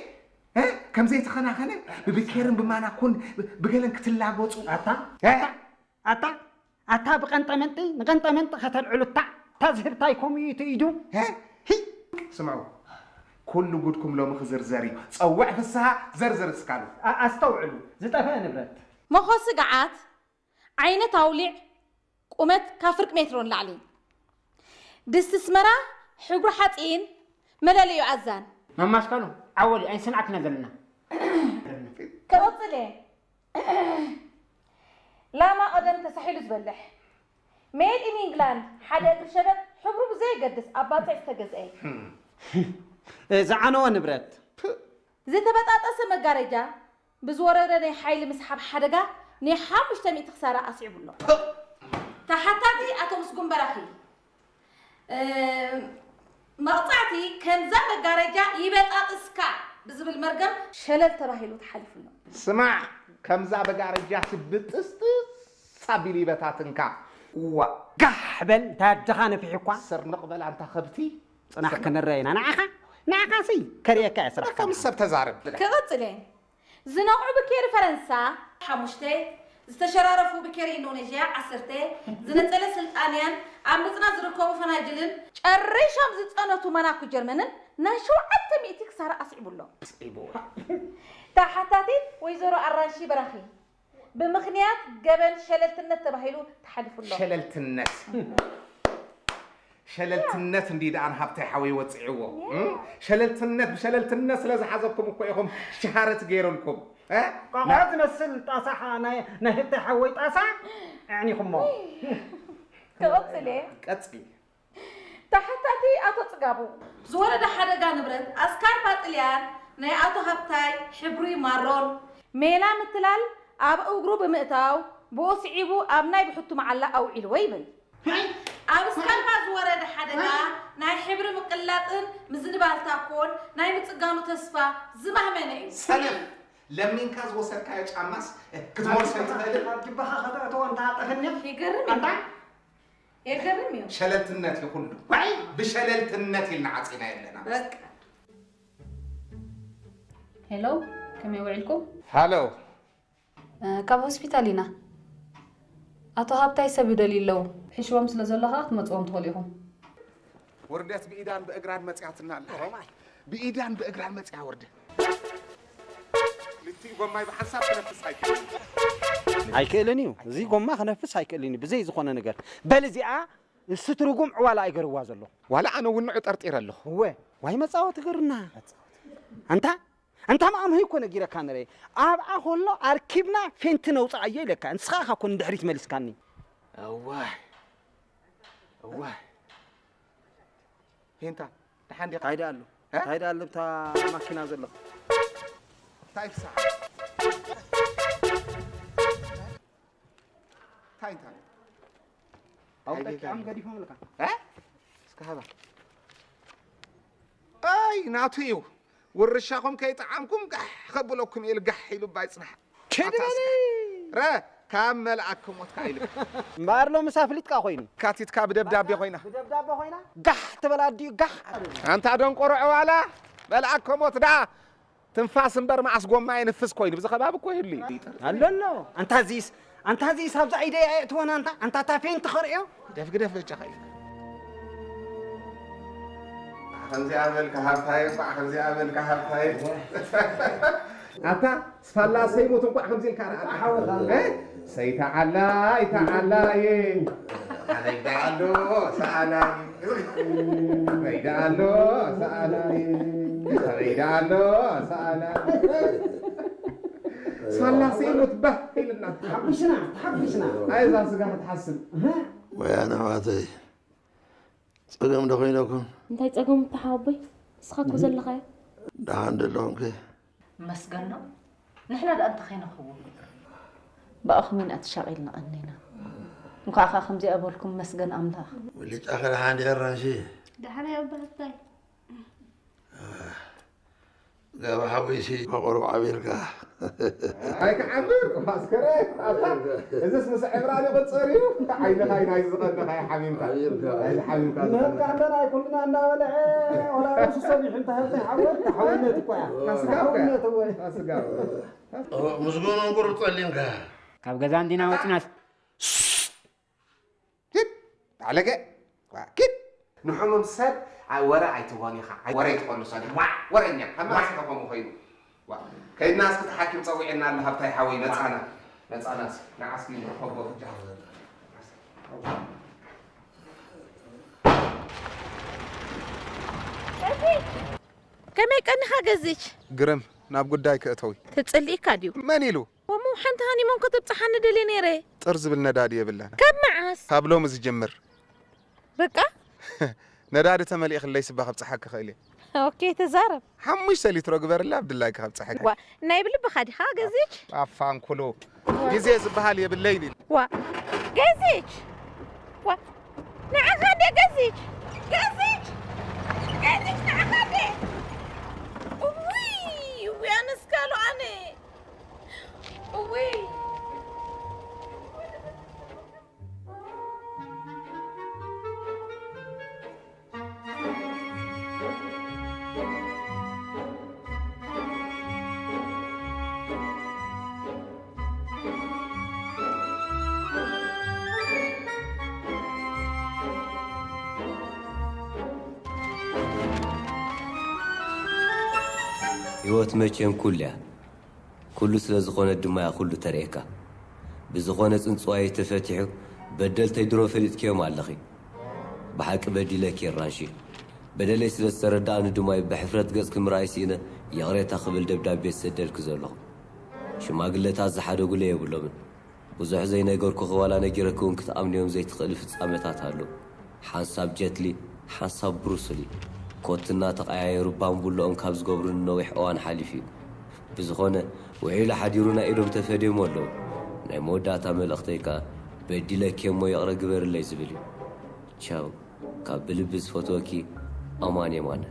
እ? ከምዘይተኸናኸነ ብብኬርን ብማናኮን ብገለን ክትላገጹ ኣታ እ? ኣታ ኣታ ኣታ ብቐንጠመንጢ ንቐንጠመንጢ ከተልዕሉ እታ እታ ዝህብታይ ከምኡ እዩ ትኢዱ እ? ስምዑ፣ ኩሉ ጉድኩም ሎሚ ክዝርዘር እዩ። ጸውዕ ፍስሃ፣ ዘርዝር እስካሉ። ኣ-፣ ኣስተውዕሉ፣ ዝጠፍአ ንብረት። መኾሲ ገዓት፣ ዓይነት ኣውሊዕ፣ ቁመት ካብ ፍርቂ ሜትሮ ንላዕሊ። ድስቲ ስመራ፣ ሕብሩ ሓፂን፣ መለለዩ ኣዛን። መማስከኑ ዓወሊ ኣይንሰምዓክና ዘለና። ክቕፅል እየ። ላማ ቀደም ተሳሒሉ ዝበልሕ። ሜድ ኢን ኢንግላንድ፣ ሓደ እግሪ ሸበጥ፣ ሕብሩ ብዘየገድስ ኣብ ባፅዕ ዝተገዝአ። ዝዓነወ ንብረት። ዝተበጣጠሰ መጋረጃ፣ ብዝወረደ ናይ ሓይሊ ምስሓብ ሓደጋ ናይ ሓሙሽተ ሚእቲ ክሳራ ኣስዒቡ ኣሎ። ተሓታቲ ኣቶ ምስጉን በራኺ። እ፣ መቕጻዕቲ ከምዛ መጋረጃ ይበጣጥስካ ብዝብል መርገም ሸለል ተባሂሉ ተሓሊፉ ኣሎ። ስማዕ፣ ከምዛ መጋረጃ ትብጥስጥስ ኣቢሉ ይበታትንካ። ዋ፣ ጋሕ በል፣ እንታይ ኣደኻ ነፊሑ እኳ። ስርንቕ በል ኣንታ ከብቲ። ጽናሕ ክንረአ ኢና። ንዓኻ፣ ንዓኻሲ ከርእየካ እየ ስራሕ ከም ሰብ ተዛረብ። ክቕጽል እየ። ዝነቕዑ ብኬሪ ፈረንሳ፣ ሓሙሽተ፣ ዝተሸራረፉ ብኬሪ ኢንዶኔዥያ፣ ዓሰርተ፣ ዝነጸለ ስልጣንያን ኣብ ምጽናት ዝርከቡ ፈናጅልን፣ ጨሪሾም ዝጸነቱ መናኩ ጀርመንን ናይ ሸውዓተ ሚእቲ ክሳራ ኣስዒቡ ኣሎ። ተሓታቲት ወይዘሮ ኣራንሺ በራኺ፣ ብምኽንያት ገበን ሸለልትነት ተባሂሉ ተሓሊፉ ኣሎ። ሸለልትነት ሸለልትነት እንዲ ደኣ ንሃብታይ ሓወይ ወፅዕዎ። እም? ሸለልትነት ብሸለልትነት ስለ ዝሓዘኩም እኮ ኢኹም ሸሃረት ገይሩልኩም። እ? ቆቆ ዝመስል ጣሳ ሓ- ናይ ናይ ህብተ ሓወይ ጣሳ ኣዕኒኹሞ። ክቕፅል እየ። ቀፅሊ። ተሓታቲ ኣቶ ፅጋቡ። ዝወረደ ሓደጋ ንብረት ኣስካር ባጥልያን ናይ ኣቶ ሃብታይ ሕብሪ ማሮን። ሜላ ምትላል ኣብ እግሩ ብምእታው ብኡ ስዒቡ ኣብ ናይ ብሕቱ መዓላ ኣውዒልዎ ይብል። ኣብ ስካልባ ዝወረደ ሓደጋ ናይ ሕብሪ ምቅላጥን ምዝንባል ታኮን ናይ ምጽጋኑ ተስፋ ዝማህመነ እዩ። ሰነፍ! ለሚንካ ዝወሰድካዮ ጫማስ ክትመልሶ ይትኽእል? ኣብ ጅባኻ ከተእትዎ እንተሃጠፈኒ ይገርም እዩ። ኣንታ የገርም እዩ። ሸለልትነት እዩ ኩሉ። ዋይ! ብሸለልትነት ኢልና ዓጺና የለና። በቃ። ሄሎ፣ ከመይ ውዒልኩም? ሃሎ፣ ካብ ሆስፒታል ኢና። ኣቶ ሃብታይ ሰብ ይደልዩ ኣለዉ። ሕሽዎም ስለ ዘሎ ኸኣ ክትመጽዎም ትኽእሉ ኢኹም። ውርደት ብኢዳን ብእግራን መጺኣትና ኣላ። ብኢዳን ብእግራን መጺኣ ውርደት። ክልቲኡ ጎማይ ብሓንሳብ ክነፍስ ኣይክእልን። ኣይክእልን እዩ። እዚ ጎማ ክነፍስ ኣይክእልን እዩ ብዘይ ዝኾነ ነገር። በል እዚኣ ንስቲ ርጉም ዕዋላ ኣይገርዋ ዘሎ። ዋላ ኣነ እውን ንዑ ጠርጢረ ኣለኹ። እወ። ዋይ መጻወቲ ገርና። ኣንታ ኣንታ ማኣምሀይ እኮ ነጊረካ ነረ ኣብኣ ከሎ ኣርኪብና ፌንቲ ነውፅኣዮ ኢለካ ንስኻ ኢኻ እኮ ንድሕሪት መሊስካኒ። እዋይ እዋይ ፌንታ ደሓን ዲኻ? እንታይ ደኣ ኣሎ? እ? እንታይ ደኣ ኣሎ እታ ማኪና ዘሎ? እንታይ ፍስሓ? እንታይ እንታይ? ኣብኡ ጠቂዖም ገዲፎምልካ። እ? እስከ ሃባ። ኣይ ናቱ እዩ። ውርሻኹም ከይጠዓምኩም ጋሕ ከብለኩም ኢሉ ጋሕ ኢሉ ባይ ጽናሕ። ኪድ በሊ! ረ ካብ መልኣክ ሞትካ ኢሉ። እምበኣር ሎምስ ኣፍሊጥካ ኮይኑ። ካቲትካ ብደብዳቤ ኮይና። ብደብዳቤ ኮይና? ጋሕ ትበል ኣዲኡ ጋሕ። ኣንታ ደንቆሮ ዕዋላ መልኣክ ሞት ደኣ ትንፋስ እምበር መዓስ ጎማ የንፍስ ኮይኑ ብዚ ከባቢ እኮ ይህሉ እዩ። ኣሎ ኣሎ። ኣንታ እዚስ ኣንታ እዚስ ኣብዛ ኢደይ ኣየእትወን ኣንታ ኣንታ እታ ፌንት ኸርእዮ። ግደፍ ግደፍ በጃኻ ኢልካ። ከምዚኣ በልካ ሃብታየ እኳዕ ከምዚኣ በልካ ሃብታየ። ኣታ ስፋላ ሰይሞት እንኳዕ ከምዚ ኢልካ ረኣና። ሓወኻ። እ? ሰይተዓላ ይተዓላየ። ኣበይ ደኣ ኣሎ ሰኣላይ? ኣበይ ደኣ ኣሎ ሰኣላይ? ኣበይ ደኣ ኣሎ ሰኣላይ? ሳላ ሰይሞት ባህ ኢልና። ተሓጒስና፣ ተሓጒስና። ኣይ እዛ ስጋ ክትሓስብ። እህ። ወያን ኣሕዋተይ፣ ጸገም ዶ ኮይነኩም? እንታይ ጸገም ተሓወቦይ? ንስኻ እኮ ዘለኻዮ። ደሓን ዶ ኣለኹምከ? መስገን ነው። ንሕና ደኣ እንታይ ከይንኸውን? ብኣኹም ኢና ተሻቒልና ቀኒና። እንኳዕ ኸኣ ከምዚኣ በልኩም መስገን ኣምላኽ። ብልጫ ከ ደሓን ድዩ ኣራንሺ? ደሓን እየ ኣባ ሃብታይ። ጋባ ሓዊሲ መቆርብ ዓቢርካ። ኣይክዓብር ማስከረ ኣታ እዝስ ምስ ዕብራን ይቕጸር እዩ። ዓይንኻ እዩ ናይዚ ዝቐንኻ እዩ ሓሚምካ። ናይዚ ሓሚምካ ዝቐንኻ። መቃንደን ኣይኩልና እንዳበልዐ ወላ ርእሱ ሰቢሑ እንተ ሃብተ ሓወት ሓውነት እኮ እያ። ሓውነት እወ። ኣስጋብ። ምስጉን ቁሩብ ጸሊምካ። ካብ ገዛ እንዲና ወጽናስ ኪድ ባለገ ኪድ። ንሕሙም ሰብ ኣ- ወረ ኣይትቦን ኢኻ። ኣይ- ወረ ኣይትኾሉ ሰዲኻ። ዋ! ወረኛ። ከማስ ከምኡ ኮይኑ። ዋ! ከይድና እስኪ እቲ ሓኪም ጸዊዕና ኣሎ ሃብታይ ሓወይ መጻና። መጻና እስኪ። ንዓ እስኪ ንረኸቦ ብጃኻ። ከመይ ቀኒኻ ገዚች? ግርም፣ ናብ ጉዳይ ክእተዊ። ተጸሊእካ ድዩ? መን ኢሉ? ወሙ ሓንቲ ሃኒሞን ከተብጽሓኒ ደልየ ነይረ። ጥር ዝብል ነዳዲ የብላን። ካብ መዓስ? ካብ ሎሚ ዝጅምር። በቃ? ነዳዲ ተመሊእኽለይ ስባ ከብጽሓኪ ክእል እየ። ኦኬ፣ ተዛረብ። ሓሙሽተ ሊትሮ ግበርላ ኣብ ድላይኪ ከብጽሓኪ። ዋ፣ ናይ ብልብኻ ዲኻ ገዚች? ኣፋንኩሉ። ግዜ ዝበሃል የብለይን ኢለ። ዋ፣ ገዚች! ዋ፣ ንዓኻ እንደ ገዚች! ገዚች! ገዚች ንዓኻ እንደ! እውይ፣ እውይ፣ ኣነስ ካሉ ኣነ! እውይ! ህይወት መቸም ኩሉ እያ። ኩሉ ስለ ዝኾነት ድማ እያ ኩሉ ተርእየካ። ብዝኾነ ጽንጽዋየይ ተፈቲሑ፣ በደልተይ ድሮ ፈሊጥክዮም ኣለኺ። ብሓቂ በዲለኪ ኣራንሺ። በደለይ ስለ ዝተረድኣኒ ድማ እዩ ብሕፍረት ገጽኪ ምርኣይ ስኢነ ይቕሬታ ክብል ደብዳቤ ዝሰደልኪ ዘለኹ። ሽማግለታት ዝሓደጉለይ የብሎምን። ብዙሕ ዘይነገርኩኺ ዋላ ነጊረኪ እውን ክትኣምንዮም ዘይትኽእሊ ፍጻመታት ኣሎ። ሓንሳብ ጀትሊ፣ ሓንሳብ ብሩስሊ። ኮት እናተቐያየሩ ባምቡሎኦም ካብ ዝገብሩኒ ነዊሕ እዋን ሓሊፉ እዩ። ብዝኾነ፣ ውዒሉ ሓዲሩ ናይ ኢዶም ተፈድዮሞ ኣለዉ። ናይ መወዳእታ መልእኽተይ ከኣ፣ በዲለኪ እሞ ይቕረ ግበርለይ ዝብል እዩ። ቻው። ካብ ብልቢ ዝፈትወኪ ኣማን የማነ።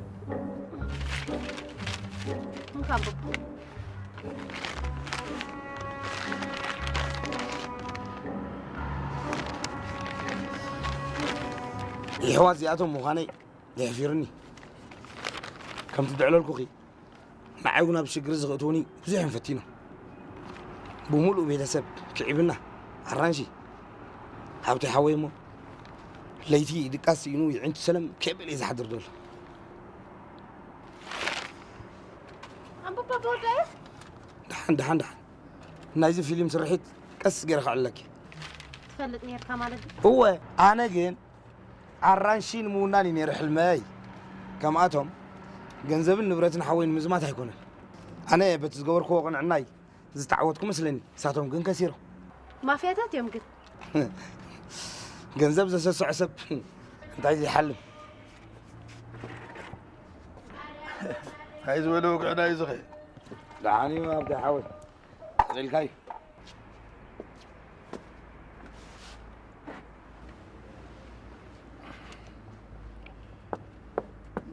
የሕዋት እዚኣቶም ምዃነይ የሕፊርኒ። ከምቲ ዘዕለልኩኺ ንዓይ እውን ኣብ ሽግር እዚ ከእትዉኒ ብዙሕ እዮም ፈቲኖም። ብምሉእ ቤተሰብ ክዒብና ኣራንሺ ሃብተይ ሓወይ እሞ ለይቲ ድቃስ ስኢኑ የዒንቱ ሰለም ከይበለ እዩ ዝሓድር ዘሎ። ኣንበባ ተወዳእስ? ደሓን ደሓን ደሓን ናይዚ ፊልም ስርሒት ቀስ ገይረ ከዕልለኪ። ትፈልጥ ነርካ ማለት ድዩ? እወ ኣነ ግን ኣራንሺ ንምውናን እዩ ነይሩ ሕልመይ። ከምኣቶም ገንዘብን ንብረትን ሓወይ ንምዝማት ኣይኮነን። ኣነ በቲ ዝገበርክዎ ቅንዕናይ ዝተዓወትኩ መስለኒ፣ ንሳቶም ግን ከሲሮም። ማፍያታት እዮም ግን። ገንዘብ ዘሰስዖ ሰብ እንታይ ዘይሓልም። እንታይ ዝበለ ውግዕና እዩ ዝኸ? ደሓን እዩ ኣብቲ ሓወይ። ቀሊልካ እዩ።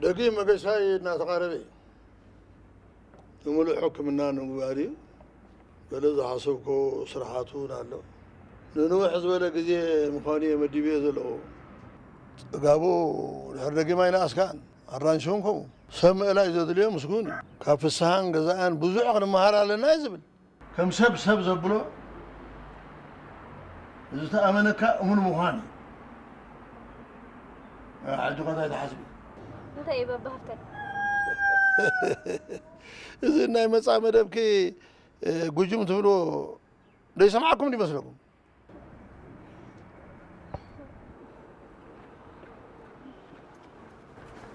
ደጊም መገሻይ እናተቓረበ እዩ። ንምሉእ ሕክምና ንምግባር እዩ። ገለ ዝሓሰብኮ ስራሓት እውን ኣሎ። ንንውሕ ዝበለ ግዜ ምዃኑ እየ መዲበዮ ዘለኹ። ጽጋቡ ድሕሪ ደጊም ኣይነኣስካን፣ ኣራንሺ እውን ከምኡ። ሰብ ምእላይ ዘድልዮ ምስጉን እዩ። ካብ ፍስሃን ገዛእን ብዙሕ ክንመሃር ኣለና እዩ ዝብል። ከም ሰብ ሰብ ዘብሎ ዝተኣመነካ እሙን ምዃን እዩ። ሕጂ ከ እንታይ ትሓስቢ? እንታይ እዩ በባ ሃብታይ? እዚ ናይ መጻ መደብኪ ጉጅም ትብሎ ዘይሰምዓኩም ድመስለኩም?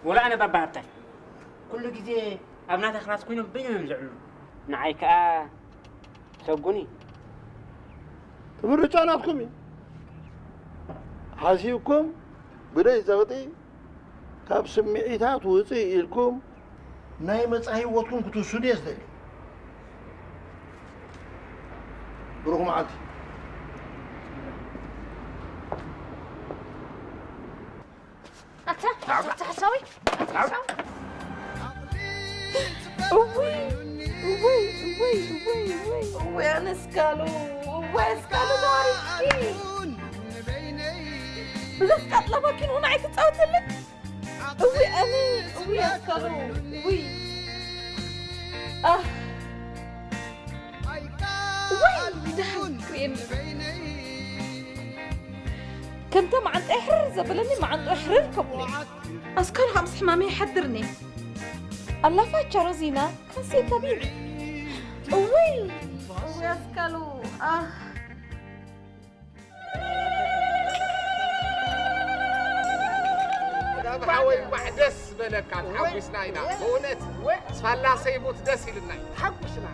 ወላ ኣነ ባባ ሃብታይ ኩሉ ግዜ ኣብ ናታ ክላስ ኮይኖም በይኖም እዮም ዘዕልሉ። ንዓይ ከኣ ሰጉኒ። እቲ ምርጫ ናትኩም እዩ። ሓሲብኩም ብደይ ጸቕጢ ካብ ስምዒታት ውጽእ ኢልኩም ናይ መጻኢ ህይወትኩም ክትውስኑ እየ ዝደሊ። ብሩኽ መዓልቲ። ኣታ ኣታ ሓሳዊ ኣታ ሓሳዊ እውይ እውይ እውይ እውይ እውይ ኣነስ ካሉ እዋይ ኣስካሉ ተዋሪድኪ ብዙሕ ቃጥለባኪን ሆነ ኣይትጻወትልን እውይ ኣነ እውይ ኣስካሉ እውይ ኣህ እውይ ድሓን ክርእየኒ ከምታ መዓንጣይ ሕርር ዘበለኒ መዓንጣ ሕርር ከብሎ። ኣስካል ምስ ሕማመይ ይሓድርኒ። ኣላፋቻ ሮዚና ካሴ ከቢር። እውይ፣ እውይ ኣስካሉ፣ ኣህ። ናብ ሓወይ እንኳዕ ደስ በለካ፣ ተሓጒስና ኢና። ብእውነት ስፋላሰ ይሙት ደስ ኢልና እዩ። ተሓጒስና።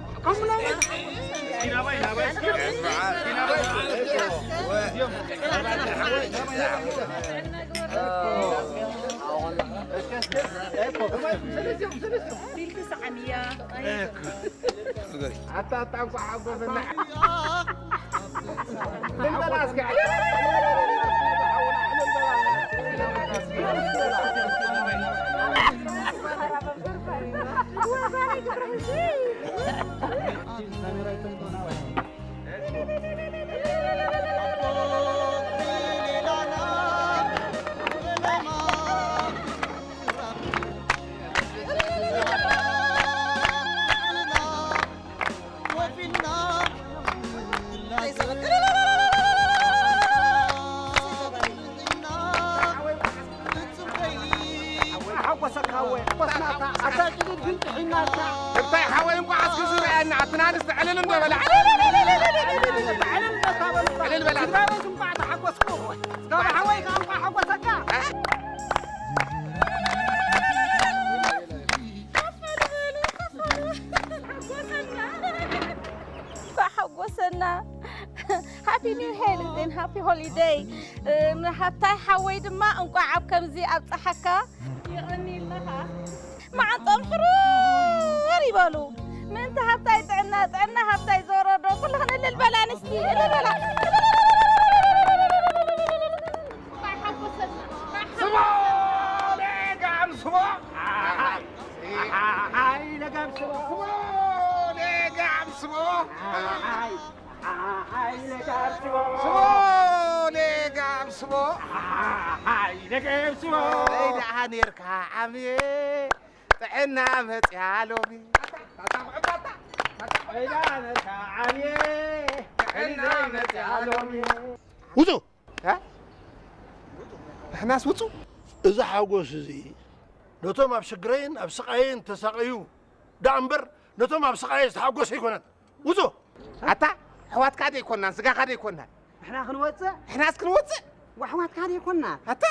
ኣታ ኣታ እንኳዕ ሓጎሰና። ሓጎሰካ እወ፣ ሓጎስናካ፣ ኣታ ጭድድ ግን ጥሒናካ። እንታይ ሓወይ እንኳዕ እስኪ ዝርኣየና፣ ኣትናንስ ዕልል እንዶ በላ። ዕልል በላ። ስድራቤት እንኳዕ ተሓጎስኩም። ስጋብ ሓወይ ከኣ እንኳዕ ሓጎሰካ። እንኳዕ ሓጎሰና። ሃፒ ኒው ሄር and ሃፒ ሆሊደይ። ንሃብታይ ሓወይ ድማ እንቋዕ ኣብ ከምዚ ኣብፀሓካ። የቐንየልና ኸዓ። መዓንጦም ሕሩር ይበሉ። ምእንቲ ሃብታይ ጥዕና፣ ጥዕና ሃብታይ ዝወረዶ። ኩልኽን እልል በላ ኣንስቲ፣ እልል በላ። እንቋዕ ሓጎሰና፣ እንቋዕ ስሞ፣ ሓጎሰና። ሌጋም ስሞ። ኣሃይ፣ ሌጋም ስሞ። ስሞ፣ ሌጋም ስሞ። ኣሃይ። ኣሃይ ለጋም ስቦ። ስቦ ለጋም ስቦ። ኣሃይ ለጋም ስቦ። በይ ደኣ ኔርካ ዓምየ ጥዕና መጽያ ሎሚ። በይ ደኣ ኔርካ ዓምየ ጥዕና መጽያ ሎሚ። ውጹ! እ? ንሕናስ ውጹ! እዚ ሓጎስ እዚ ነቶም ኣብ ሽግረይን ኣብ ስቓየይን ተሳቐዩ ደኣ እምበር ነቶም ኣብ ስቓየ ዝተሓጎሰ ኣይኮነን። ውጹ! ኣታ ኣሕዋትካ ዶ ኣይኮናን? ስጋኻ ዶ ኣይኮናን? ንሕና ክንወጽእ? ንሕናስ ክንወጽእ? ወኣሕዋትካ ዶ ኣይኮናን? ኣታ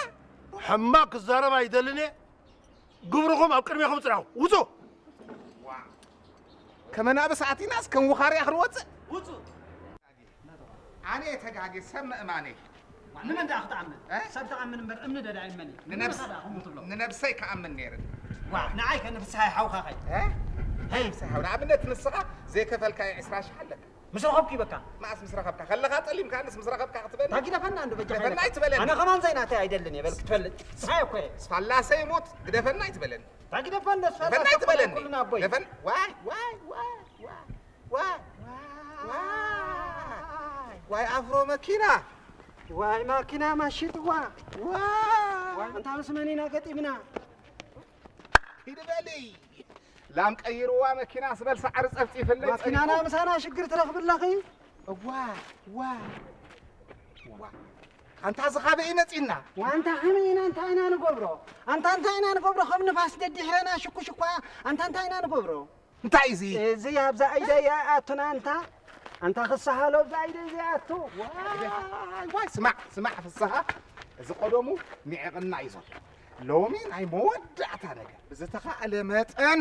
ሕማቕ ክዛረብ ኣይደልን እየ። ግብርኹም ኣብ ቅድሜኹም ጽናሑ። ውጹ! ከመ ናብስ ኣቲናስ ከም ውኻርያ ክንወጽእ? ውጹ! ኣነ እየ ተጋግየ፣ ሰብ ምእማነይ። ንመን ደኣ ክትኣምን? እ? ሰብ ትኣምን እምበር እምኒ ደዳኢ መን እዩ? ንነብስ-፣ ንመን ደኣ ከምኡ ትብሎ? ንነብሰይ ክኣምን ነይረ። ዋ፣ ንዓይ ከ ንፍስሃይ ሓውኻ ኸ? እ? ሄይ። ንፍስሃይ ሓው፣ ንኣብነት ንስኻ ዘይከፈልካዮ ዕስራ ሽሕ ኣለካ። ምስ ረኸብኩ ይበካ። መኣስ ምስ ረኸብካ? ከለኻ ጠሊምካንስ ምስ ረኸብካ ክትበኒ? እንታይ ግደፈና እንዶ በጃኻ ግደፈና ኢለካ። ኣይትበለኒ። ኣነ ከማን ዘይናተይ ኣይደልን እየ፣ በል ክትፈልጥ። ንስኻ እኮ እየ። ስፋላሰ ይሙት፣ ግደፈና ኣይትበለኒ። እንታይ ግደፈና፣ ንስኻ ግደፈና ኣይትበለኒ። ኩልና ኣቦይ። ግደፈን-፣ ዋይ፣ ዋይ፣ ዋይ፣ ዋይ። ዋይ! ዋይ! ዋይ ኣፍሮ መኪና! ዋይ ማኪና ማሽጥዋ! ዋይ! ዋይ ኣንታ ምስ መን ኢና ገጢምና? ሂድ በሊ! ላም ቀይርዋ መኪና ስበል ሳዕሪ ጸፍጺፍለይ ማኪናና ጸኒሑ። ምሳና ሽግር ትረኽብለኺ? እዋ! ዋ! ዋ! ኣንታ ዝኻበ እዩ መጺና። ዋንታ ከመይ ኢና እንታይ ኢና ንገብሮ? ኣንታ እንታይ ኢና ንገብሮ? ከም ንፋስ ደዲሕረና ሽኩሽኳ ኣንታ እንታይ ኢና ንገብሮ? እንታይ እዚ? እዚ ኣብዛ ኢደይ ኣይኣቱን ኣንታ። ኣንታ ክሰሃሎ ኣብዛ ኢደይ ዘይኣቱ። ዋይ፣ ዋይ፣ ስማዕ፣ ስማዕ ፍስሃ። እዚ ቀደሙ ንዒቕና እዩ ዘሎ። ሎሚ ናይ መወዳእታ ነገር። ብዝተኻእለ መጠን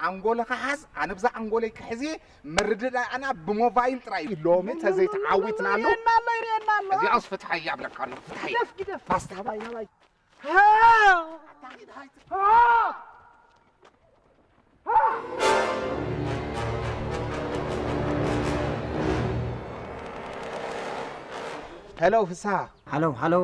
ኣንጎልኻ ሓዝ፣ ኣነ ብዛ ኣንጎለይ ክሕዝ እየ። መርድዳእና ብሞባይል ጥራይ እዩ። ሎሚ ተዘይተዓዊትናሉ። ይርእየና ኣሎ፣ ይርእየና ኣሎ። እዚኣስ ፍትሓይ እያ እብለካ ኣለኹ፣ ፍትሓይ። ግደፍ፣ ግደፍ። ፋስታ ባይ ናባይ። ሄሎ ፍስሃ። ሃሎ፣ ሃሎ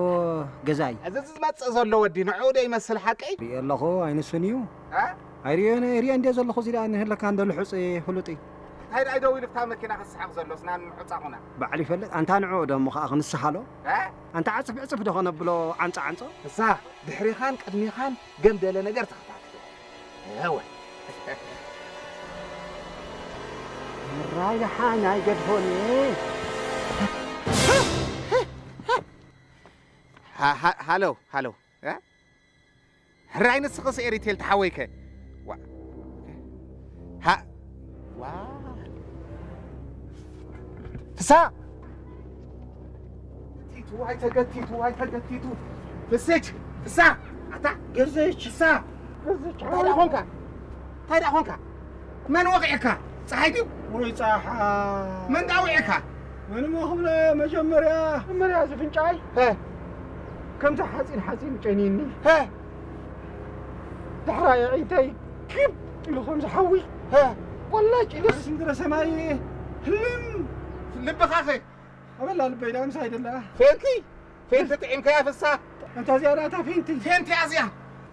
ገዛኢ። እዚ ዝመጽእ ዘሎ ወዲ ንዕኡ ዶ ይመስል ሓቀይ? ሪኦ ኣለኹ፣ ኣይንሱን እዩ። እ? ኣይሪኦን፣ ሪኦ እንድየ ዘለኹ፣ እዚ ደኣ ንህለካ እንዶ ልሑጽ ፍሉጥ እዩ። እንታይ ደኣ ደው ኢሉ እታ መኪና ክስሕቕ ዘሎስ ናን ምዑጻቑና? ባዕሉ ይፈልጥ። ኣንታ ንዕኡ ዶ እሞ ኸኣ ክንስሃሎ? እ? ኣንታ ዓጽፍ ዕጽፍ ዶ ኸነብሎ ዓንጾ ዓንጾ? እሳ ድሕሪኻን ቅድሚኻን ገምደለ ነገር ተኸታተለ። እወ። ራይ ደሓን ኣይገድፎን። ሃ- ሃ- ሃሎ፣ ሃሎ። እ? ሕራይ ንስኽስ ኤሪቴል ተሓወይከ? ዋ። ሃ- ዋ። ፍሳ! ተገቲቱ፣ ዋይ ተገቲቱ፣ ዋይ ተገቲቱ። ፍስች፣ ፍሳ! ኣታ! ገዘች! ፍሳ! ገዘች! እንታይ ደኣ ኾንካ? እንታይ ደኣ ኾንካ? መን ወቒዕካ? ፀሓይ ድዩ? ወይ ፀሓይ! መን ደኣ ወቒዕካ? መን እሞ ክብሎ መጀመርያ? መጀመርያ እዚ ፍንጫይ? ሀ። ከምዚ ሓፂን ሓፂን ጨኒኒ። ሀ። ዳሕራይ ኣዒንተይ ክብ ኢሉ ከምዚ ሓዊ። ሀ። ቆላጭ ኢሉስ ምድረ ሰማይ ህልም። ልብኻ ኸ? ኣበላ ልበይ ደኣ ምሳይ ደላ። ፌንቲ? ፌንቲ ጥዒምካያ ፍሳ? ኣንታ እዚኣ ደኣ እታ ፌንቲ። ፌንቲ እያ እዚኣ።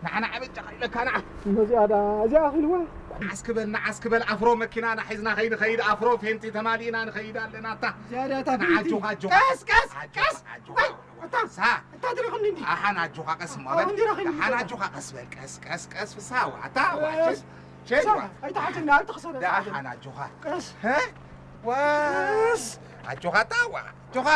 ንዓ ንዓ በጃኻ ኢለካ ንዓ። እሞ እዚኣ ደኣ እዚኣ ኣኺልዋ። ንዓስ ክበል፣ ንዓስ ክበል፣ ኣፍሮ መኪናና ሒዝና ከይንኸይድ፣ ኣፍሮ ፌንቲ ተማሊእና ንኸይድ ኣለና። ኣታ እዚኣ ደኣ እታ ንዓ ፌንቲ። ኣጆኻ፣ ኣጆኻ። ቀስ፣ ቀስ፣ ኣጆኻ፣ ቀስ። ኣጆኻ። ኣታ፣ ሳ። ኣታ ትሪኽኒ እንዲ። ደሓን ኣጆኻ፣ ቀስ እሞ ኣዎ፣ በል። እንዲ ረኺብኒ ደሓን ዘለኹ። ኣጆኻ፣ ቀስ በል፣ ቀስ፣ ቀስ፣ ቀስ፣ ፍሳ፣ ዋ፣ ኣታ፣ ዋ፣ ቀስ። ቸል፣ ቸል፣ ሳ፣ ዋ። ኣይትሓትኒ፣ ኣይትኽሰረ። ደሓን ኣጆኻ። ቀስ። ሀ? ዋስ። ኣጆኻ፣ ኣታ፣ ዋ፣ ኣጆኻ።